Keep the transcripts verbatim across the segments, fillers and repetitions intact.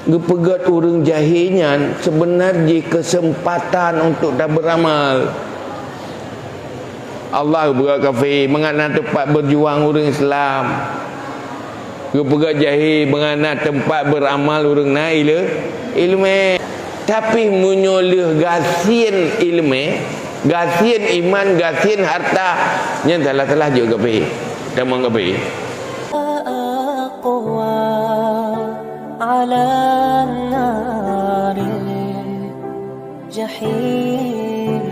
Geupeugét ureuëng jahé nyan seubeuna jih keuseumpatan untuk tabeuramal. Allah geupeugét kafé mangat na teumpat beujuang ureuëng Islam. Geupeugét jahé mangat na teumpat beuramal ureuëng na ile-, iéleumé. Tapi meunyoe lheueh gasien iéleumé, gasien iman, gasien harta, nyan salah-salah jeuet kafé. Tamong kafé. أقوى على النار الجحيم.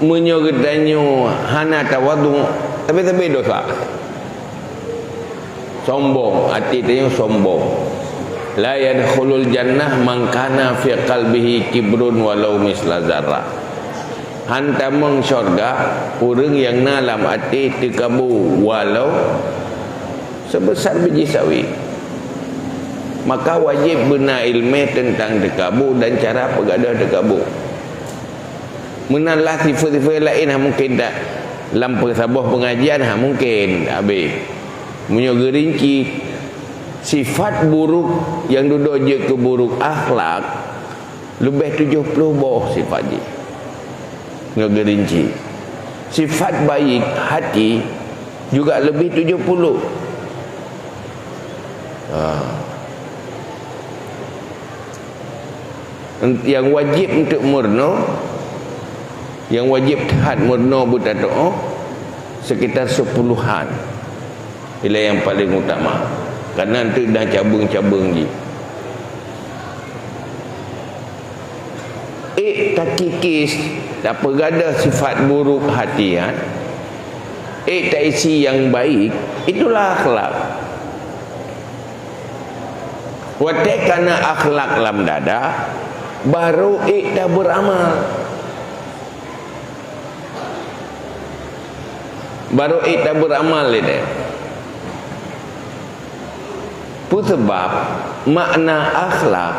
Meunyoe geutanyoe hana tawadhu, tapi-tapi dosa. Sombong, até tanyoe sombong. La yadkhulul jannah man kana fi qalbihi kibrun walau misla zarrah. Han tamong syurga ureuëng nyang na lam até teukabu walau seubeusa biji sawi. Maka wajéb beuna iéleumé teuntang teukabu dan cara peugadôh teukabu. Meunan lah sifeuet-sifeuet laén hana mungken ta-, lam peusaboh peungajian hana mungken habéh. Meunyoe geurinci, sifat buruk nyang dudoe jeuet keu buruk akhlak, leubeh tujoh ploh boh sifat jih. Nyoe geurinci. Sifat baik hati juga leubeh tujoh ploh. Ha. Nyang wajéb untuk meurunoe, nyang wajéb that meurunoe beutatoh, sekitar sepuluhan. Ilée nyang paleng utama. Karena enteuk na cabeueng-cabeueng jih. Ék takikis, tapeugadôh sifat buruk hati, ha? Ék taisi nyang baik, itulah akhlak. Watée kana akhlak lam dada, baru ék tabeuramal. Baru ék tabeuramal lé deh. Peue sabab makna akhlak,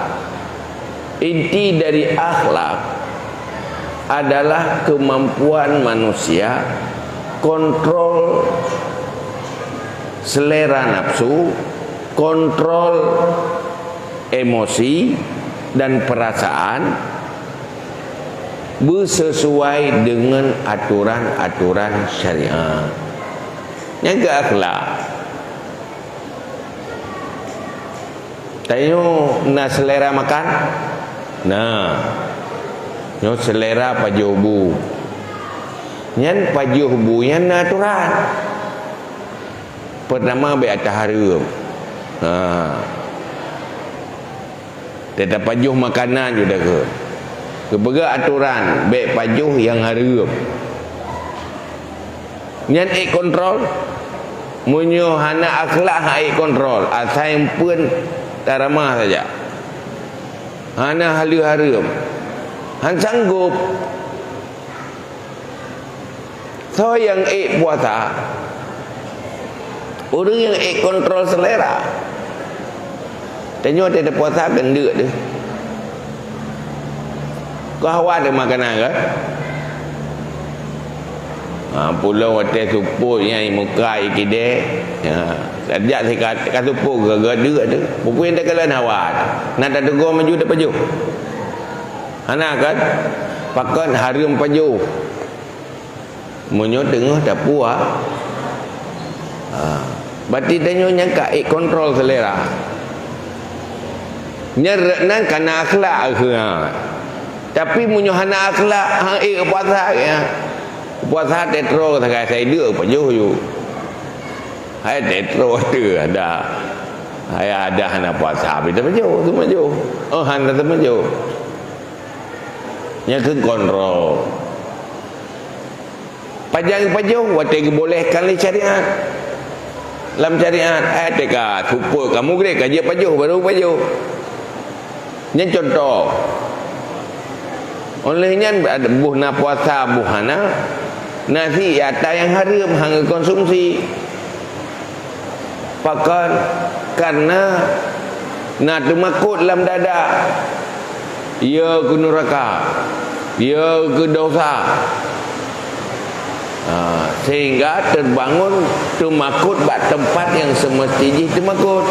inti dari akhlak adalah kemampuan manusia kontrol selera nafsu, kontrol emosi dan perasaan, beusesuai deungon aturan-aturan syariat. Nyan keuh akhlak. Tanyoe na selera makan? Na. Nyoe selera pajoh bu. Nyan pajoh bu nyan na aturan. Pertama, bék ata hareuem. Ha. Teutab pajoh makanan ju dah ke. Geupeugah aturan, bék pajoh nyang hareuem. Nyan ék kontrol. Meunyoe hana akhlak, han ék kontrol. Asai eumpeuen taramah saja. Hana haleuh hareuem. Han sanggob. Soe nyang ék puasa? Ureuëng nyang ék kontrol selera. Tanyoe watée tapuasa keu deuk teuh. Keu hawa teuh makanan kan? Ha, pulo watée supôt nyang muka ikidée. Ha, sajak sikat ka supôt geudeuk teuh. Pupui takalon hawa teuh. Na tateugoe maju tapajoh. Hana kan? Pakon hareuem pajoh. Meunyoe teungoh tapua, ha, berarti tanyoe nyang ka ék kontrol selera. Nyan rot nan kana akhlak keuh. Tapi meunyoe hana akhlak, han ék puasa, ya. Puasa teutro sagai sai deuk pajoh ju. Hai teutro teuh ada. Hai ada hana puasa, tapi teumajoh, teumajoh. Oh, hana teumajoh. Nyan keuh kontrol. Pajan pajoh watée geubolehkan lé syariat. Lam syariat, eh, teuka supôt ka mugreb ka jeuet pajoh, baru pajoh. Nyan contoh. Oleh nyan, boh na puasa, boh hana, nasi ata nyang hareuem han geukonsumsi. Pakon? Karena na teumakot lam dada, ya keu nuraka, ya keu dosa. Ha, sehingga teubangon teumakot bak teumpat nyang seumeusti jih teumakot.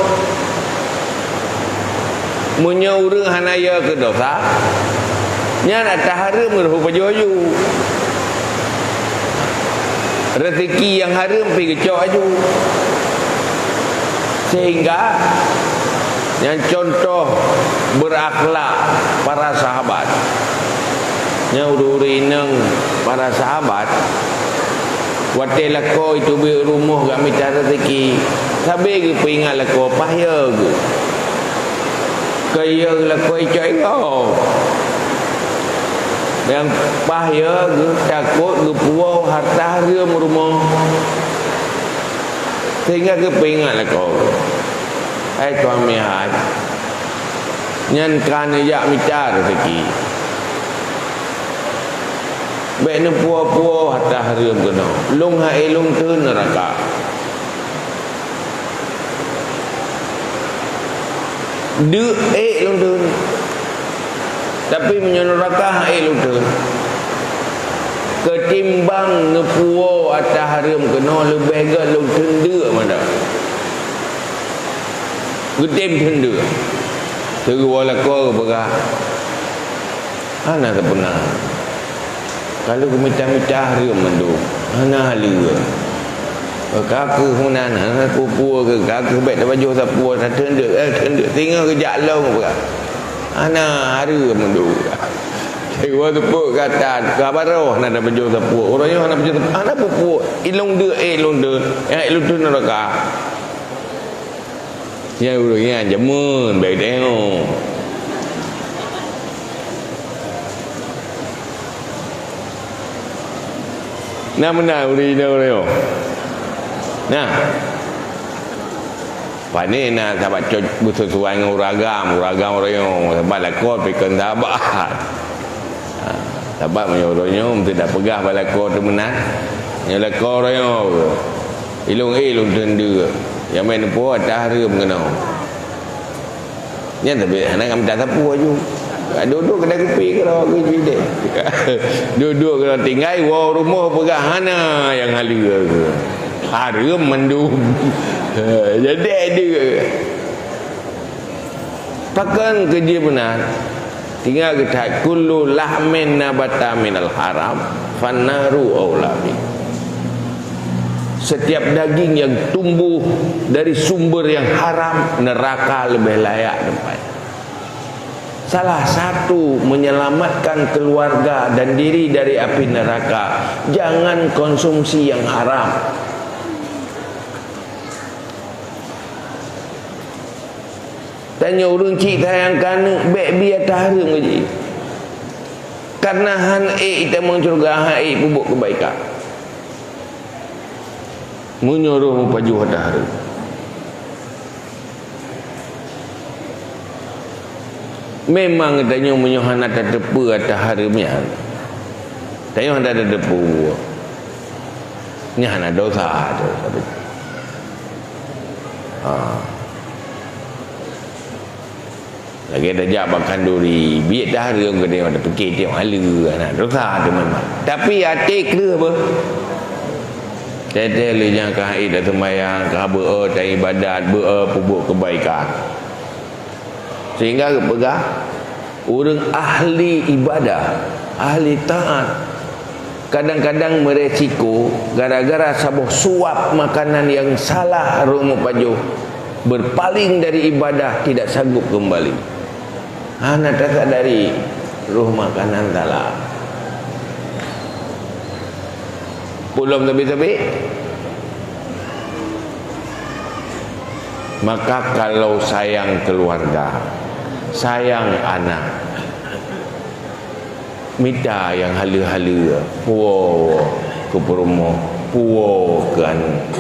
Meunyoe ureuëng hana yö keu dosa, nyan ata hareuem geuh pajoh aju. Rezeki nyang hareuem pih geucok aju. Sehingga nyan contoh berakhlak para sahabat. Nyan ureuëng-ureuëng inong para sahabat, watée lakoe teubiet rumoh gak mita rezeki, sabe geupeuingat lakoe paih yö geuh. Keu yö lakoe cok inggom. Nyang paih yö geuh takot geupuwoe hareuem rumoh. Sehingga geupeuingat lakoe, "Hai suami hai, nyan ka neujak mita rezeki. Bék neupuwoe-puwoe hareuem keunoe. Lôn han ék lôn theun neuraka. Deuk ék lôn theun. Tapi meunyoe neuraka han ék lôn theun. Keutimbang neupuwoe ata hareuem keunoe, leubeh gét lôn theun deuk mantong." Geutem theun deuk. Teungoh lakoe geupeugah, "Hana sapeue na. Ka lôn geumita-mita hareuem mandum, hana haleue. Ka kheueh meunan, hana peue-peue keu, ka kheueh bék tapajoh sapeue, tatheun deuk, eh, theun deuk." Singoh geujak lom geupeugah, "Hana hareuem mandum." Teungoh teupeu gata, ka baroe hana tapajoh sapeue. Uroe nyoe hana pajoh sapeue, hana peue-peue. Ilôn deuk, eh, ilôn deuk. Nyang ék lôn theun neuraka. Nyan ureuëng nyan jameun, bék teuingat. Na meunan ureuëng inong nyoe. Nah. Pane na sahabat cok beuseusuai ngon ureuëng agam, ureuëng agam ureuëng nyoe, sahabat lakoe pih kon sahabat. Ha, sahabat meunyoe ureuëng nyoe meusti tapeugah bak lakoe teuh meunan. Nyoe lakoe ureuëng nyoe, ilôn ék lôn theun deuk. Nyang meunan peue ata hareuem keunoe. Nyan tapi hana ka mita sapeue aju. Duek-duek keudai kupi keudroe keu jideh. Duek-duek keudroe tinggai woe rumoh peugah hana nyang haleue. Hareuem mandum. Jadi deuk. Pakon keu jih meunan? Tinggai geuthat, "Kullu lahmin nabata minal haram, fannaru aula bih." Setiap daging yang tumbuh dari sumber yang haram, neraka lebih layak tempat. Salah satu menyelamatkan keluarga dan diri dari api neraka, jangan konsumsi yang haram. Tanyoe ureuëng chik sayang keu aneuk, bék bi ata hareuem keu jih. Karena han ék itamong syeuruga, han ék peubuet keubaikan. Meunyoe roh meupajoh ata hareuem. Memang tanyoe meunyoe hana tateupeue ata hareuem nyan, tanyoe hana tateupeue. Nyan hana dosa tu, tapi Ha. Lagèe tajak bak khanduri, biet tahareuem keudéh, tapike tiep haleue, na dosa tu memang. Tapi até kreueh beuh. Teuntèe lé nyang ka hana taseumayang, ka beu-o taibadat, beu-o peubuet keubaikan. Sehingga geupeugah, ureueng ahli ibadah, ahli taat, kadang-kadang meuresiko gara-gara saboh suap makanan nyang salah roh meupajoh, berpaling dari ibadah, tidak sanggup kembali. Hana tasadari roh makanan salah. Peue lom sabe-sabe? Maka kalau sayang keluarga, sayang anak, mita nyang haleue-haleue, puwoe keu peurumoh, puwoe keu aneuk,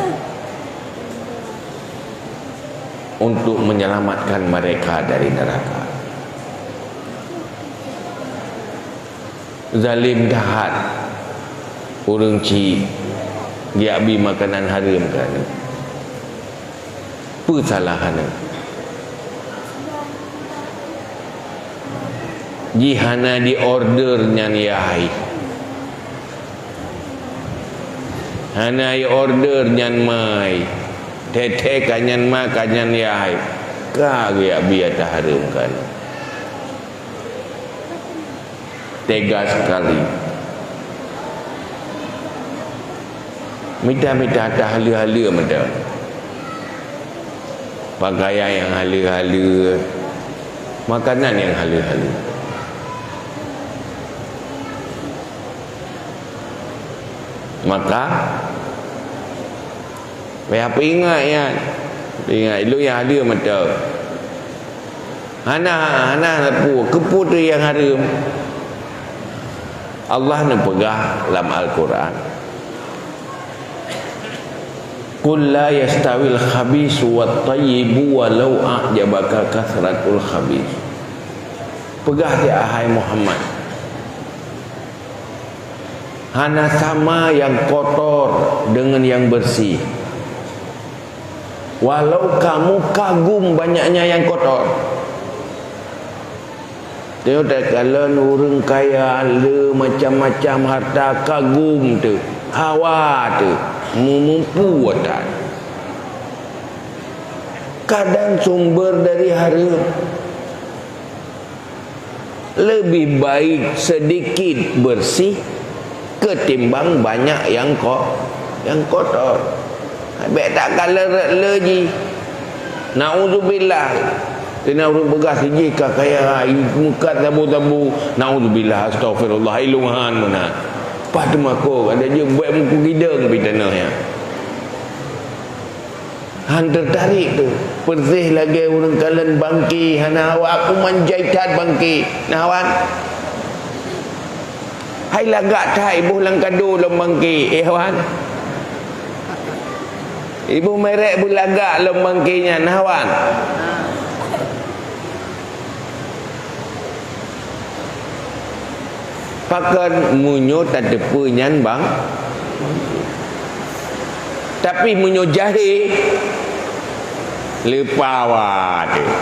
untuk menyelamatkan mereka dari neraka. Zalim that ureueng chik geujak bi makanan hareuem keu aneuk. Peue salah aneuk? Jih hana jiorder nyan yai. Hana jiorder nyan mai. Thèe-thèe ka nyan ma, ka nyan yai. Ka geujak bi ata hareuem kan. Tega sekali. Mita-mita ata haleue-haleue mita. Pakaian nyang haleue-haleue, makanan nyang haleue-haleue. Maka, payah peuingat nyan. Peuingat, ilôn nyang haleue mantong. Hana, hana peue, keupeue teuh nyang hareuem. Allah neupeugah lam Al-Quran, "Qul la yastawil khabithu wat thayyibu walau a'jabaka katsratul khabith." Peugah, ya hai Muhammad, hana sama nyang kotor deungon nyang beureuséh. Walau kamu kagum banyaknya nyang kotor. Teuh takalon ureuëng kaya le macam-macam harta, kagum teuh, hawa teuh, meumumpu atan. Kadang sumber dari hareuem. Leubeh baik seudikit beureuséh keutimbang banyak nyang ko-, nyang kotor. Bék takalon rot le jih. Naudzubillah. Teungoh ureuëng peugah sijih ka kaya, meukat sabu-sabu. Naudzubillah, astaghfirullah, ilôn han meunan. Pat teumakot, ada jeuet bék meukeugidong pi tanoh nyan. Han teutarek teuh. Peureuséh lagée ureuëng kalon bangke, hana hawa, kuman jai that bangke. Na hawan? Hai lagak that iboh lam kado lom bangke, eh hawan? Iboh merek beulagak lom bangke nyan, na hawan? Pakon meunyoe tateupeue nyan bang? Tapi meunyoe jahé, leupah hawa teuh.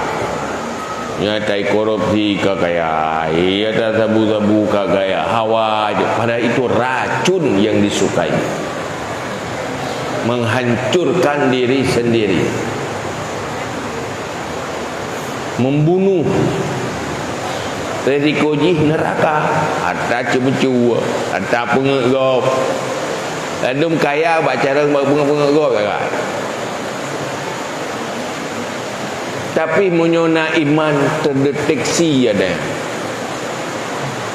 Nyang tai korupsi ka kaya, nyang tai sabu-sabu ka kaya, hawa jih. Padahal itu racun yang disukai. Menghancurkan diri sendiri. Membunuh. Risiko jih neuraka. Atra ceumeucue, atra peungeuet gob. Ladôm kaya bak carông bak peungeuet-peungeuet gob, ya kan? Tapi meunyoe na iman, teudeteksi ada.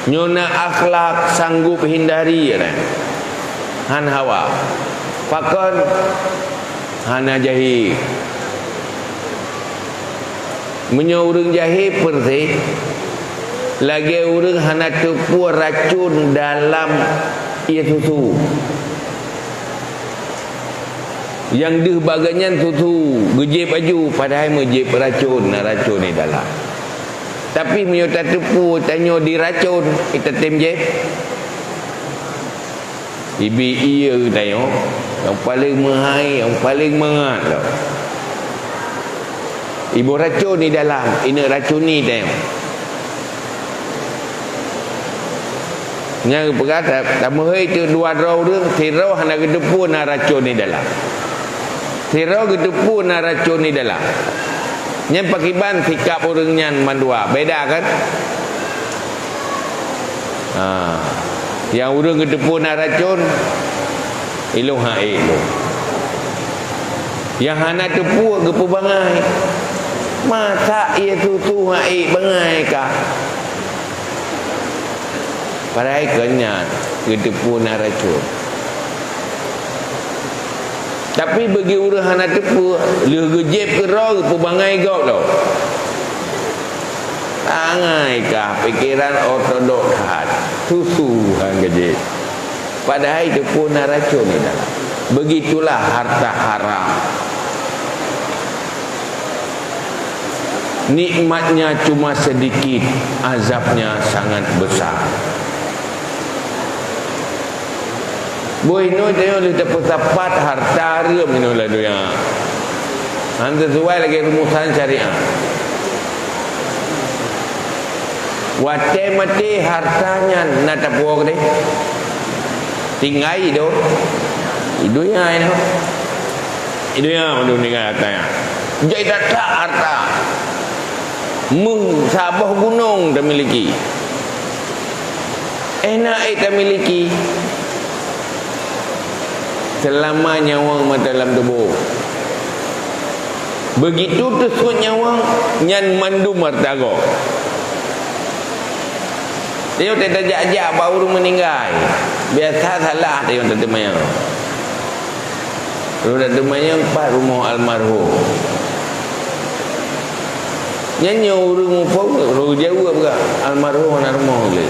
Nyoe na akhlak, sanggup hindari ada. Han hawa. Pakon? Hana jahé. Meunyoe ureuëng jahé peureuséh, lagée ureuëng hana teupeue racun dalam ié susu. Nyang deuh bak geuhnyan susu, geujieb aju, padahai meujieb racun, na racun di dalam. Tapi meunyoe tateupeue tanyoe diracun, tatem jieb. Ibi ié tanyoe, nyang paleng meuhai, nyang paleng mangat lom. Iboh racun di dalam, ineuk racuni tanyoe. Nyang geupeugah ta-, tameuhôi teuk dua droe ureuëng, sidroe hana geuteupeue na racun di dalam. Sidroe geuteupeue na racun di dalam. Nyan pakiban sikap ureuëng nyan mandua, beda kan? Ha. Nyang ureuëng geuteupeue na racun, ilôn han ék lôn. Nyang hana teupeue geupeubangai. Masa ié susu han ék bangai kah? Padahai keu nyan geuteupeue na racun. Tapi bagi ureuëng hana teupeue, lheueh geujieb keudroe geupeubangai gob lom. Tangai kah pikeran ortodok that, susu han geujieb. Padahai teupeue na racun di dalam. Begitulah harta haram. Nikmatnya cuma sedikit, azabnya sangat besar. Boh inoe tanyoe lheueh tapeusapat harta hareuem inoe lam donya. Han sisuai lagée rumusan syariat. Watée maté harta nyan na tapuwoe keudeh? Tinggai do. Di donya inoe. Di donya mandum tinggai harta nyan. Jai that-that harta. Meusaboh gunong tamiliki. Éh na ék tamiliki. Seulama nyawöng mata lam tuboh. Beugitu teusut nyawöng, nyan mandum harta gob. Tanyoe tajak-jak bak ureuëng meuninggai. Biasa salah tanyoe tateumayang. Lôn na teumanyong pat rumoh almarhum. Nyan nyoe ureuëng muphom, ureuëng jaweueb ka, almarhum hana rumoh lé.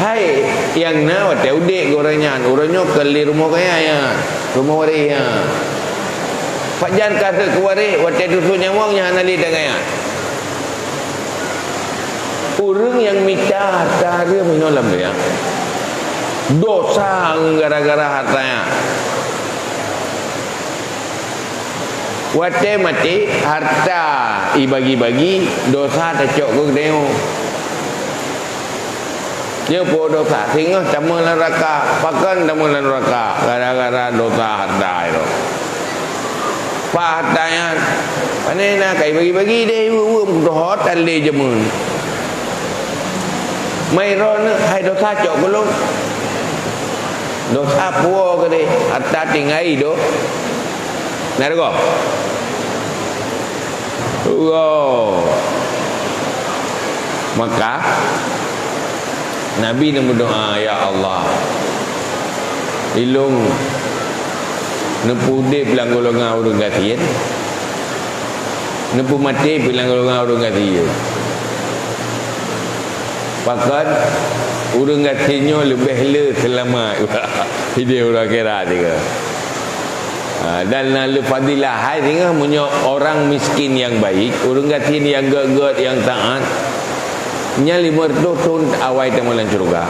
Hai, nyang na watée udeb geuh ureuëng nyan, ureuëng nyoe kon lé rumoh kaya nyan, rumoh waréh nyan. Pajan ka seuet keu waréh, watée teusut nyawöng nyan hana lé tinggai. Ureuëng nyang mita hareuta meunyoe lam donya, dosa gara-gara hareuta nyan. Watée maté, hareuta ibagi-bagi, dosa tacok keu geutanyoe. Nyoe peue dosa, singoh tamong lam neuraka, pakon tamong lam neuraka, gara-gara dosa hareuta nyoe. Pat hareuta nyan, pane na ka ibagi-bagi deh, iweuem-weuem keudohot tan lé jameun. Mai droeneuh hai dosa cok keu lôn. Dosa puwoe keudeh, hareuta tinggai doh. Na rugoe? Rugoe. Maka Nabi neumeudoá, "Ya Allah, ilôn neupeuudeb lam golongan ureuëng gasien, neupeumaté pih lam golongan ureuëng gasien." Pakon ureuëng gasien nyoe leubeh le seulamat ideh uroe akhirat juga. Ha, dan na le fadilah hai singoh meunyoe orang miskin yang baik, ureuëng gasien yang gét-gét, yang taat, nyan lima ratus thon awai tamong lam syeuruga.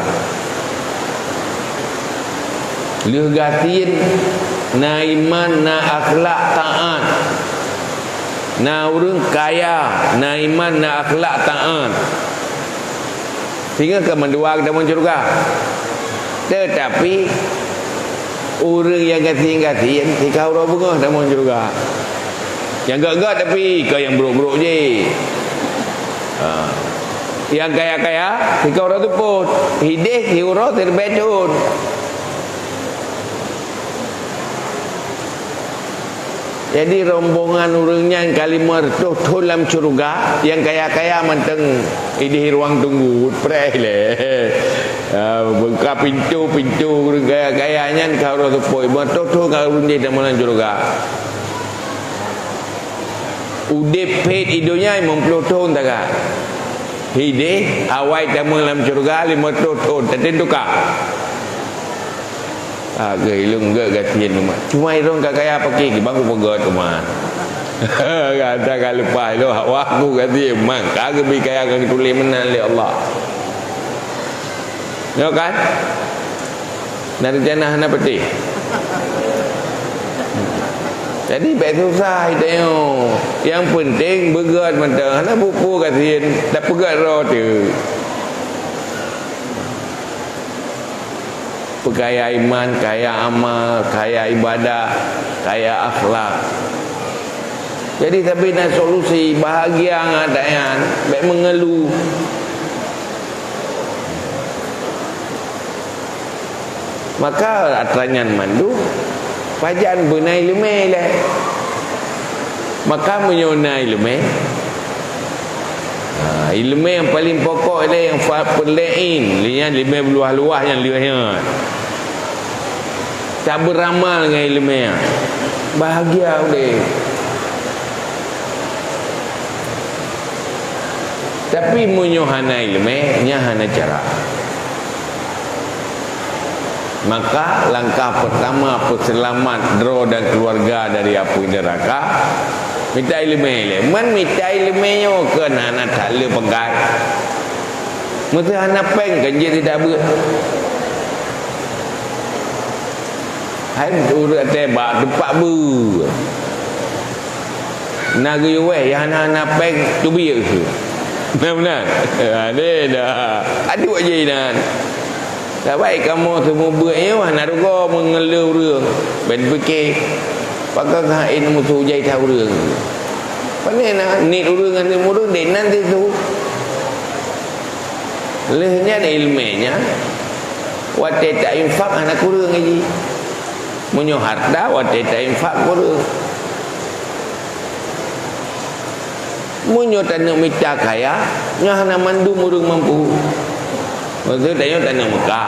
Lheueh gasien, na iman, na akhlak taat. Na ureuëng kaya, na iman, na akhlak taat. Singoh ka mandua tamong syeuruga. Teutapi, ureuëng nyang gasien-gasien, sika uroe beungoh tamong syeuruga. Nyang gét-gét tapi, ka nyang brok-brok jih. Ha. Nyang kaya-kaya, sika uroe seupôt. Hideh, siuroe siribèe thon. Jadi, rombongan ureuëng nyan ka lima ratus thon lam syeuruga, nyang kaya-kaya mantong ideh ruang tunggu, preh lé. Ha, beuka pintoe-pintoe ureuëng kaya-kaya nyan ka uroe seupôt, lima ratus thon ka ureuëng jih tamong lam syeuruga. Udeb phét i donya limong ploh thon taga. Hideh, awai tamong lam syeuruga lima ratus thon, tatem tuka. Ah, geuh ilôn gét gasien umat. Cuma ilôn ka kaya paké, bang kupeugét umat. Gata ka leupah ilôn, awak ku gasien, man ka geubri kaya ka geutuléh meunan lé Allah. Nyoe kan? Na rencana hana peutéh. Jadi, bèk susah geutanyoe. Nyang peunteng beugét mantong, hana peue-peue gasien, tapeugét droe teuk. Peukaya iman, kaya amal, kaya ibadah, kaya akhlak. Jadi, sabe na solusi, bahagia ngon geutanyoe, bèk meungeuluh. Maka atra nyan mandum, pajan beuna iéleumé ilèe. Maka meunyoe na iéleumé, ha, iéleumé nyang paleng pokok ilèe nyang fa-, peureulèe in, lé nyan iéleumé beuluwah-luwah nyang lheueh nyan. Tabeuramal ngon iéleumé nyan. Bahagia udép. Tapi meunyoe hana iéleumé, nyan hana cara. Maka langkah peurtama peuseulamat droe dan keuluwarga dari apui neuraka, mita iéleumé ilèe. Man mita iéleumé nyoe kon hana that le pangkat. Meusé hana péng kan jeuet sida beuet. Hai ureuëng teuh bak teumpat beuet. Na geuyue wéh, nyang hana-hana péng teubiet kheueh. Na meunan? Aneuk dah. Aduek jih inan. Sabai kamoe seumeubeuet nyoe hana rugoe meungeuleu ureuëng. Ban pike. Pakon kah musoh jai that ureuëng? Pane na nit ureuëng ngon ureuëng dek nan situ. Lheueh nyan iéleumé nyan, watée tainfak hana kureueng jih. Meunyoe hareuta, watée tainfak kureueng. Meunyoe taneuk mita kaya, nyan hana mandum ureuëng mampu. Maksud tanyoe taneuk meuka.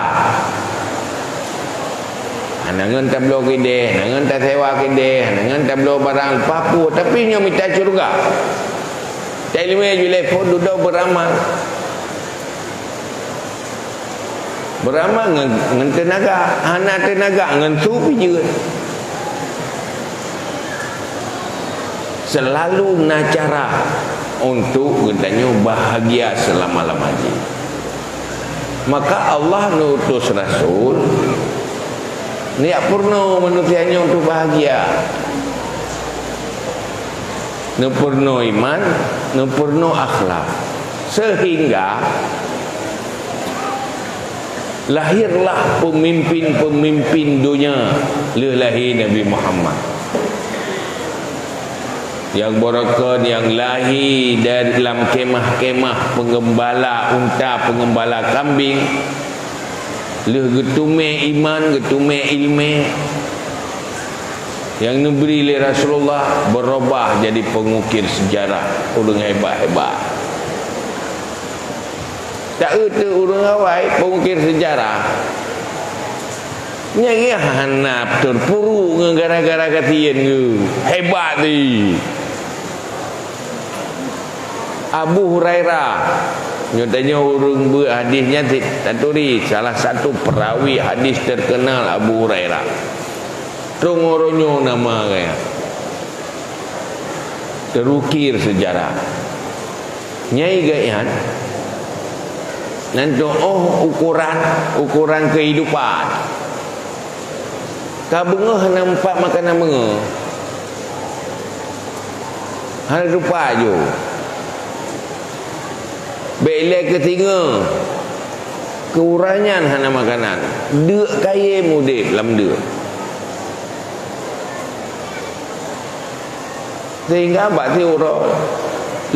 Hana ngon tabloe keudeh, hana ngon tasewa keudeh, hana ngon tabloe barang leupah peue, tapi nyoe mita syeuruga. Taéleumé jih lé phon dudoe beuramal. Beuramal ngon, ngon teunaga, hana teunaga ngon su pih jeuet. Selalu na cara untuk geutanyoe bahagia seulama-lama jih. Maka Allah neuutus rasul, neujak peurunoe manusia nyoe untuk bahagia. Neupeurunoe iman, neupeurunoe akhlak. Sehingga lahirlah pemimpin-pemimpin dunia lheueh lahé Nabi Muhammad. Nyang baroekon nyang lahé dari lam kemah-kemah penggembala unta, penggembala kambing, lheueh geuteumé iman, geuteumé iéleumé, nyang neubri lé Rasulullah, beurubah jadi pengukir sejarah, ureuëng hebat-hebat. Taeu teu ureuëng awai pengukir sejarah. Nyan hana teupuru ngon gara-gara kasian geuh. Hebat di. Abu Hurairah. Nyoe tanyoe ureuëng beuet hadis nyan sit taturi salah satu perawi hadis terkenal Abu Hurairah. Trongoronyo nama gaya. Terukir sejarah. Nyai gaian nan tuoh ukuran, ukuran kehidupan. Ka beungoh hana meupat makanan beungoh. Hana tupat ju. Bék ilée keu singoh. Keu uroe nyan hana makanan. Deuk kayém udeb lam deuk. Sehingga bak siuroe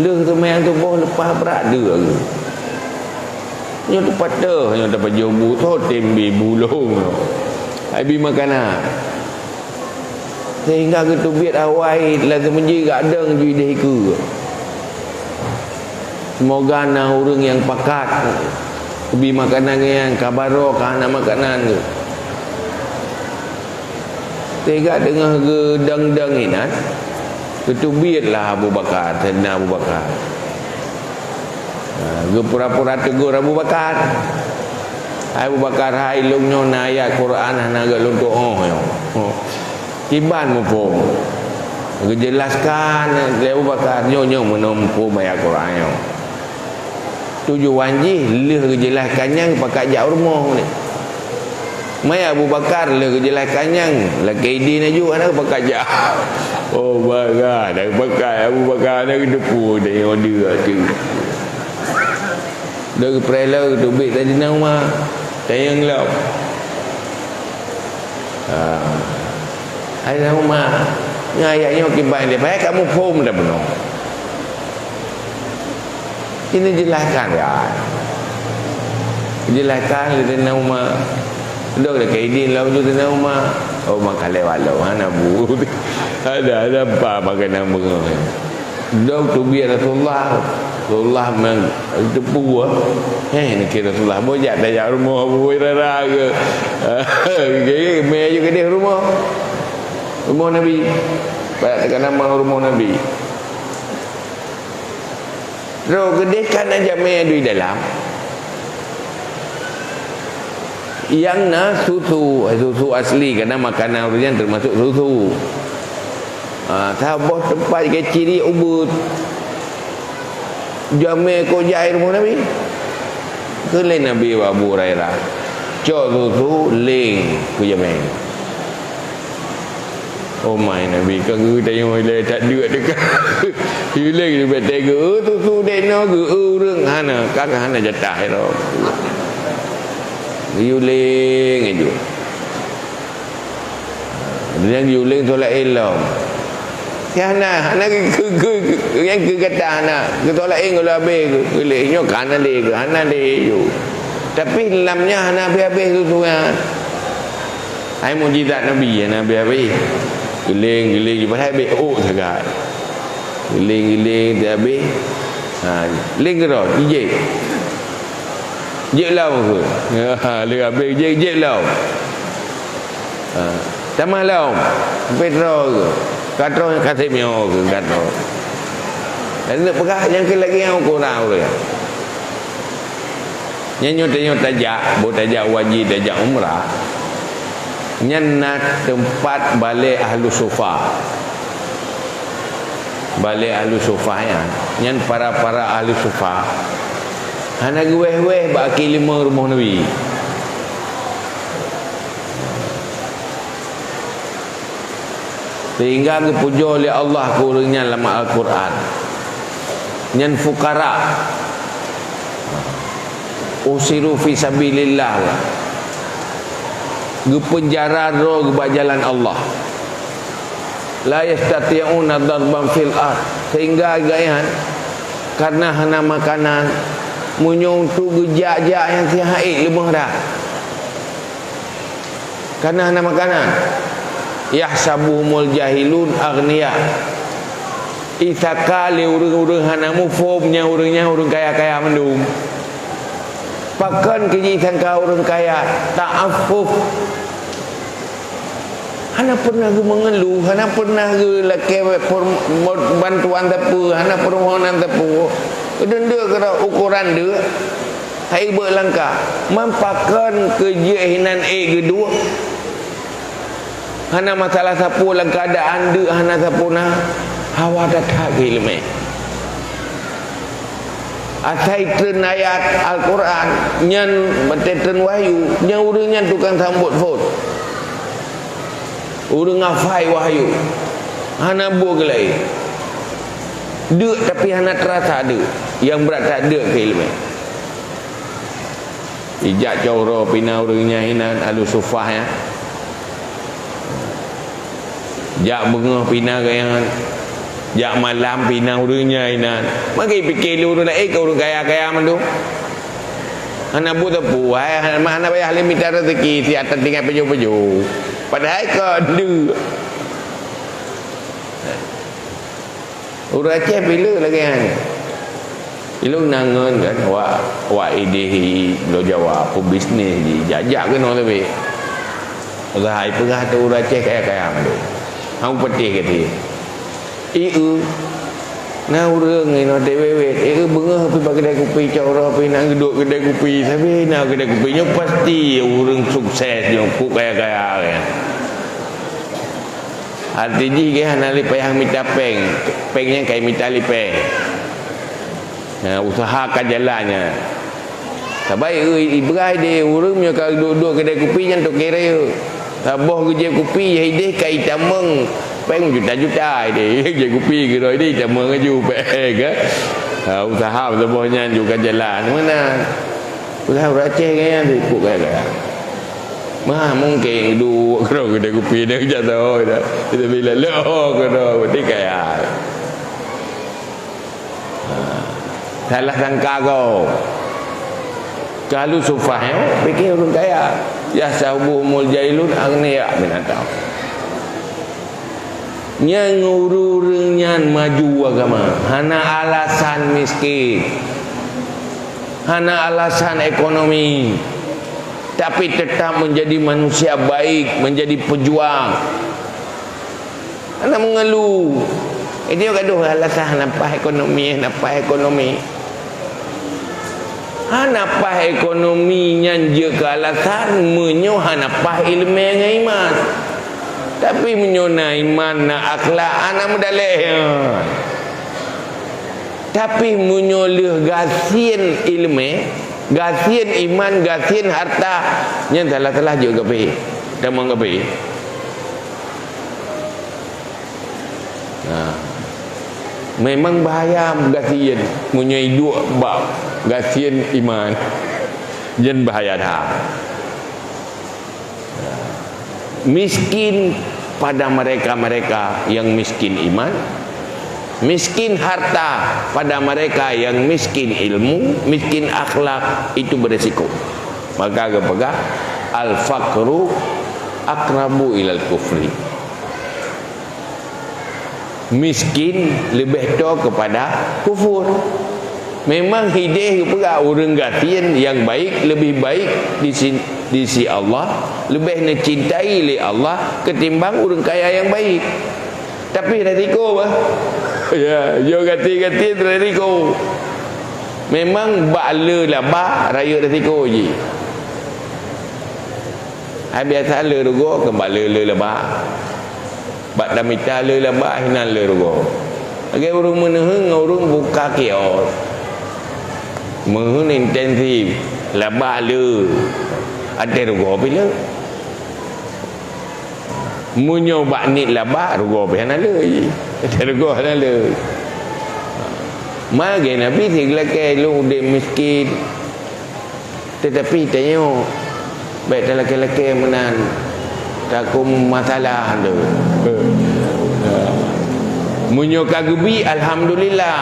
lheueh seumayang suboh leupah brat deuk. Nyoe teupatéh, nyoe tapajoh bu, soe tem bi bulong. Hai bi makanan. Sehingga geuteubiet awai lam seumeujih gadeng ju ideh ikeue. Semoga na ureuëng nyang pakat bi makanan nyan, ka baroe ka hana makanan tu. Teuga teungoh geudong-dong inan, geuteubiet lah Abu Bakar, Saidina Abu Bakar. Ha, geupura-pura teugor Abu Bakar. "Hai Abu Bakar, hai lôn nyoe na ayat Quran hana geuh lôn tuoh nyoe." Kiban muphom. Geujelaskan lé Abu Bakar, "Nyoe, nyoe meunoe muphom ayat Quran nyoe." Tujuan jih lheueh geujelaskan nyan geupakat jak u rumoh ni. Maya Abu Bakar lheueh geujelaskan nyan, lakée idin laju hana geupakat jak. Oh, Bakar, dah geupakat Abu Bakar hana geuteupeue teuh nyoe deuek tu. Dah geupreh lom geuteubiet Saidina Umar. Tanyong lom. Ha. Hai Saidina Umar, nyan ayat nyoe kiban lé, payah kamoe phom dah bunoe. Ini jelaskan kan. Jelaskan lé Saidina Umar. Dok dah kaidin lom tu Saidina Umar. Oh, maka lewat lom. Ha, na bu. Ada, ada apa makan nama. Dok teubiet Rasulullah. Rasulullah memang teupeue. Eh, niki Rasulullah. Bojak tajak rumoh Abu Hurairah ke. Jadi, mé aju keudeh rumoh. Rumoh Nabi. Banyak tekan nama rumoh Nabi. Roh keudeh kan ajak mé adu dalam. Yang na susu, susu asli, karena makanan ureuëng nyan termasuk susu. Ha, saboh teumpat ke ciri ubit. Jamé kok jai rumoh Nabi. Keu lé Nabi bak Abu Hurairah. Cok susu, leng keu jamé. Oh mai Nabi, ka geutanyoe ilée that duek teuka. Ilée geubet tega, "Eh, susu dek noe geu, eh, ureuëng hana, ka hana jatah iro." Geuyue leng aju. Nyang geuyue lé tolaén lom. Ya hana, hana keu, keu, keu, nyang keu gata hana. Keu tolaén goh lom habéh keu, keu lé. Nyoe ka hana lé keu, hana lé yue. Tapi lam nyan hana habéh-habéh su-su nyan. Hai mukjizat Nabi hana habéh-habéh. Geuléng, geuléng, padahai habéh ôk sagai. Geuléng, geuléng, habéh. Ha, léng keudroe, jijék. Jeuet lom keu. Ha, lé habéh jeuet, jeuet lom. Ha, tamah lom. Sampai troh keu. Ka troh ka sép nyoe keu ka troh. Jadi nak peugah nyang keu lagèe nyang ukoran ureueng. Nyan nyoe tanyoe tajak, boh tajak wajéb, tajak umrah. Nyan na teumpat balè ahlu sufa. Balè ahlu sufa nyan, nyan para-para ahlu sufa hana geuwéh-wéh bak kaki limong rumoh Nabi. Sehingga geupujoe lé Allah keu ureueng nyan lam Al-Quran. Nyan fukara. Usiru fi sabilillah. Geupeunjara droe bak jalan Allah. La yastati'una darban fil ard. Sehingga geuh nyan, karena hana makanan, meunyoe untuk geujak-jak nyang sihat ék leubeh dah. Karena hana makanan. Yahsabuhumul jahilun aghnia. Isaka lé ureueng-ureueng hana muphom nyang ureueng nyan ureueng kaya-kaya mandum. Pakon keu jisangka ureueng kaya? Ta'affuf. Hana pernah geumeungeuluh, hana pernah geulakèe per-, bantuan sapeue, hana peurmohonan sapeue. Deundeuk keudroe ukoran deuk. Hai beuk langkah, man pakon keu jeuet hinan ék geuduek? Hana masalah sapeue lam keuadaan deuk hana sapeue na, hawa that-that keu ileumèe. Asai treun ayat Al-Quran nyan, batèe treun wahyu, nyan ureueng nyan tukang sambot phôn. Ureueng hafai wahyu, hana buet geulaén. Deuk tapi hana teurasa deuk, nyang brat that deuk keu ileumèe. Ijak cot uroe pih na ureueng nyan hinan, ahlu sufah nyan. Jak beungoh pih na geuh nyan. Jak malam pih na ureueng nyan hinan. Maka ipike lé ureueng laén keu ureueng kaya-kaya mandum. Hana buet sapeue, hai, hana, hana payah lé mita raseuki, siat tinggai pajoh-pajoh. Padahai ka deuk. Ureueng Aceh pileuk lagèe nyan. Ilôn na ngon kan, awak, awak idéh i Pulo Jawa, peubisnis di, jak-jak keunoe tapi. Usaha ipeugah tu ureueng Aceh kaya-kaya mandum. Hana patéh keu sie. Ieu, na ureueng inoe dewek-wek, ieu beungoh pi bak keudè kupi, cot uroe pi na geuduek keudè kupi, sabe na keudè kupi. Nyoe pasti ureueng sukses nyoe, kok kaya-kaya nyan. Arti jih geuh hana lé payah mita péng. Péng nyan ka imita lé péng. Nah, usaha ka jalan nyan. Sabai, eu, ipeugah idéh ureueng meunyoe ka duek-duek keudè kupi nyan toké rayeuk. Saboh geujieb kupi, idéh ka itamong péng juta-juta idéh. Jieb kupi keudroe idéh itamong laju péng, kan? Ha, usaha saboh nyan juga jalan. Meunan. Usaha ureueng Aceh nyan sipuk kaya-kaya. Mah, mungken duek keudroe keudè kupi dah jatuh dah. Tapi bila leuho keudroe, berarti kaya. Ha. Salah sangka kau. Kalu sufah, eh, pikir ureueng kaya. Yahsabuhumul jahilun aghnia, binatang. Nyang ureueng-ureueng nyan maju agama, hana alasan miskin, hana alasan ekonomi, tapi tetap menjadi manusia baik, menjadi pejuang. Hana mengeluh. Itu gadoh alasan hana paih ekonomi, hana paih ekonomi. Hana paih ekonomi nyan jeuet keu alasan meunyoe hana paih ileumèe ngon iman. Tapi meunyoe na iman, na akhlak, hana meudalèh nyan. Tapi meunyoe lheueh gasien ileumèe, gasien iman, gasien harta, nyan salah-salah jeuet kafé. Tamong kafé. Nah, memang bahaya gasien meunyoe iduek bak gasien iman. Nyan bahaya that. Miskin pada mereka-mereka yang miskin iman, miskin harta pada mereka yang miskin ilmu, miskin akhlak, itu beresiko. Maka geupeugah, "Al-faqru aqrabu ilal kufri." Miskin leubeh toe keupada kufur. Memang hideh geupeugah ureuëng gasien nyang baik leubeh baik di si, di si Allah, leubeh neucintai lé Allah ketimbang ureuëng kaya nyang baik. Tapi resiko bah. Ya, yo gasien-gasien resiko. Memang bak le laba rayeuk resiko jih. Hai biasa le rugoe keu bak le, le laba. Bak tamita le laba hinan le rugoe. Lagée ureuëng meuneuheun ngon ureuëng buka kios. Meuheun intensif, laba le. Até rugoe pih le. Meunyoe bak niet laba, rugoe pih hana le. Até rugoe hana le. Magée Nabi sigeulakée lôn udeb miskin. Teutapi tanyoe bék talakée-lakée meunan, takue masalah tu. Meunyoe ka geubi, alhamdulillah.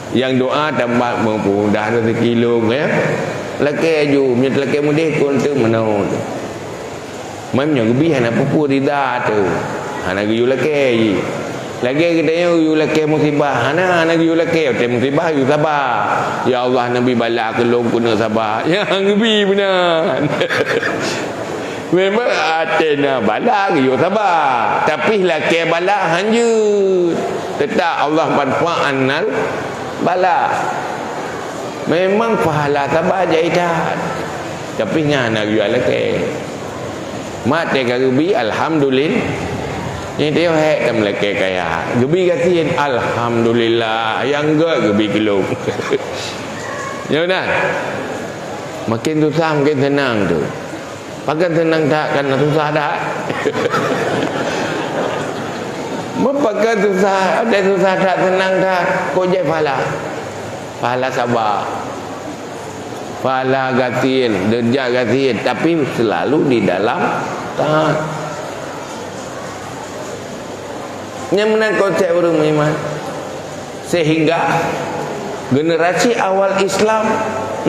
Nyang doa tambat meupeudah rezeki lôn, ya. Lakée aju, meunyoe talakée meudeh kon teuk meunoe. Meunyoe geubi hana peue-peue rida teuh, hana geuyue lakée jih. Lagée geutanyoe geuyue lakée musibah, hana, hana geuyue lakée, watée musibah geuyue saba. Ya Allah, neubi bala keu lôn keuneuk saba. Nyang geubi meunan. Memang até na bala geuyue saba, tapi lakée bala hanjeuet. Teutap Allah madfa annal bala. Memang pahala saba jai that. Tapi nyan hana geuyue lakée. Maté ka geubi, alhamdulillah. Nyan teuh hék tameulakée kaya. Geubi gasien, alhamdulillah. Nyang gét geubi keu lôn. Nyoe na. Makin susah, makin seunang tu. Pakon seunang that, kan susah that. Meupakon susah, ada susah that, seunang that. Kok jai pahala? Pahala saba. Pahala gasien, deurajat gasien, tapi selalu di dalam taat. Nyan meunan konsep ureuëng meuiman. Sehingga generasi awal Islam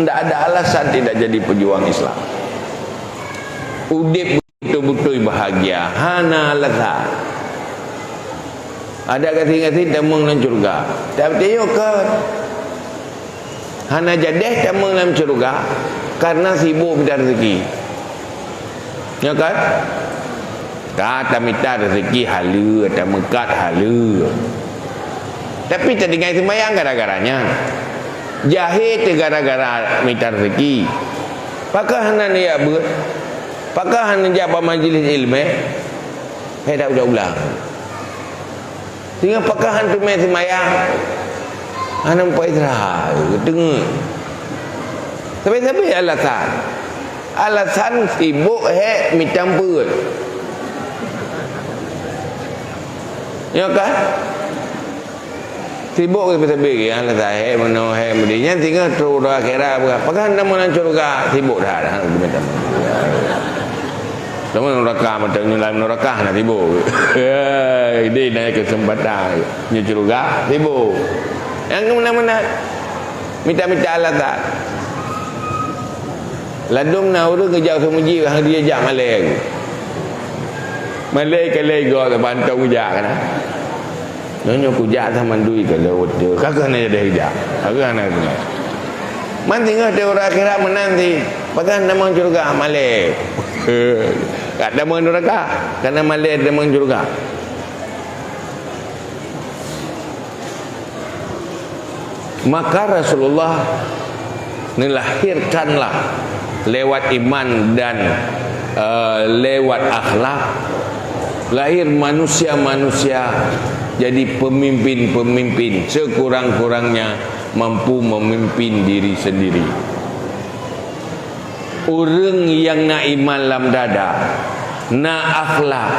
ndak ada alasan tidak jadi pejuang Islam. Udeb beutôi-beutôi bahagia, hana alasan. Ada gasien-gasien tamong lam syeuruga. Tapi teuka hana jadeh tamong lam syeuruga karena sibok mita rezeki. Ya kan? Ka tamita rezeki haleue, tameukat haleue. Tapi tatinggai seumayang gara-gara nyan. Jahé teuh gara-gara mita rezeki. Pakon hana neujak beuet? Pakon hana jak bak majlis ileumé? Hai dak ulang-ulang. Sehingga pakon han teumé seumayang, hana meupaitra, geuteungeut. Sabe-sabe alasan. Alasan sibok hék mita peuet. Ya kan? Sibok sabe-sabe, alasan hék meunoe, hék meudeh. Nyan singoh trok u akhirat, pakon hana meunan syeuruga, sibok that, hana meunan. Teuma nuraka, mata nyoe lam nuraka na sibuk. Ya, jadi na kesempatan. Nyoe syeuruga sibuk. Nyang keu meunan-meunan. Mita-mita alasan. Ladôm na ureuëng geujak seumeujik, hana geujak malée. Malée ka lhée goe, bantong geujak kana. Nyoe, nyoe kujak sama dui ka lheueh uteue. Ka keuh na jadi jak. Ka keuh na keuh. Man singoh teuh uroe akhirat meunan si, pakon tamong syeuruga malée. Ka tamong nuraka, kana malée tamong syeuruga. Maka Rasulullah neulahirkanlah lewat iman dan, eh, lewat akhlak, lahir manusia-manusia jadi pemimpin-pemimpin, sekurang-kurangnya mampu memimpin diri sendiri. Ureuëng nyang na iman lam dada, na akhlak,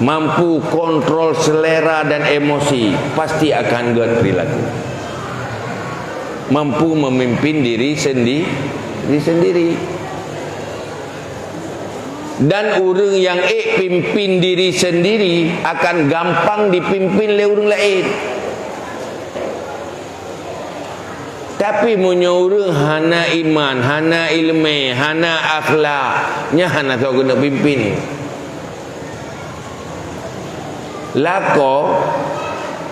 mampu kontrol selera dan emosi, pasti akan gét perilaku. Mampu memimpin diri sendi-, diri sendiri. Dan ureuëng nyang ék pimpin diri sendiri akan gampang dipimpin lé ureuëng laén. Tapi meunyoe ureuëng hana iman, hana ileumé, hana akhlak, nyan hana soe keuneuk pimpin. Lakoe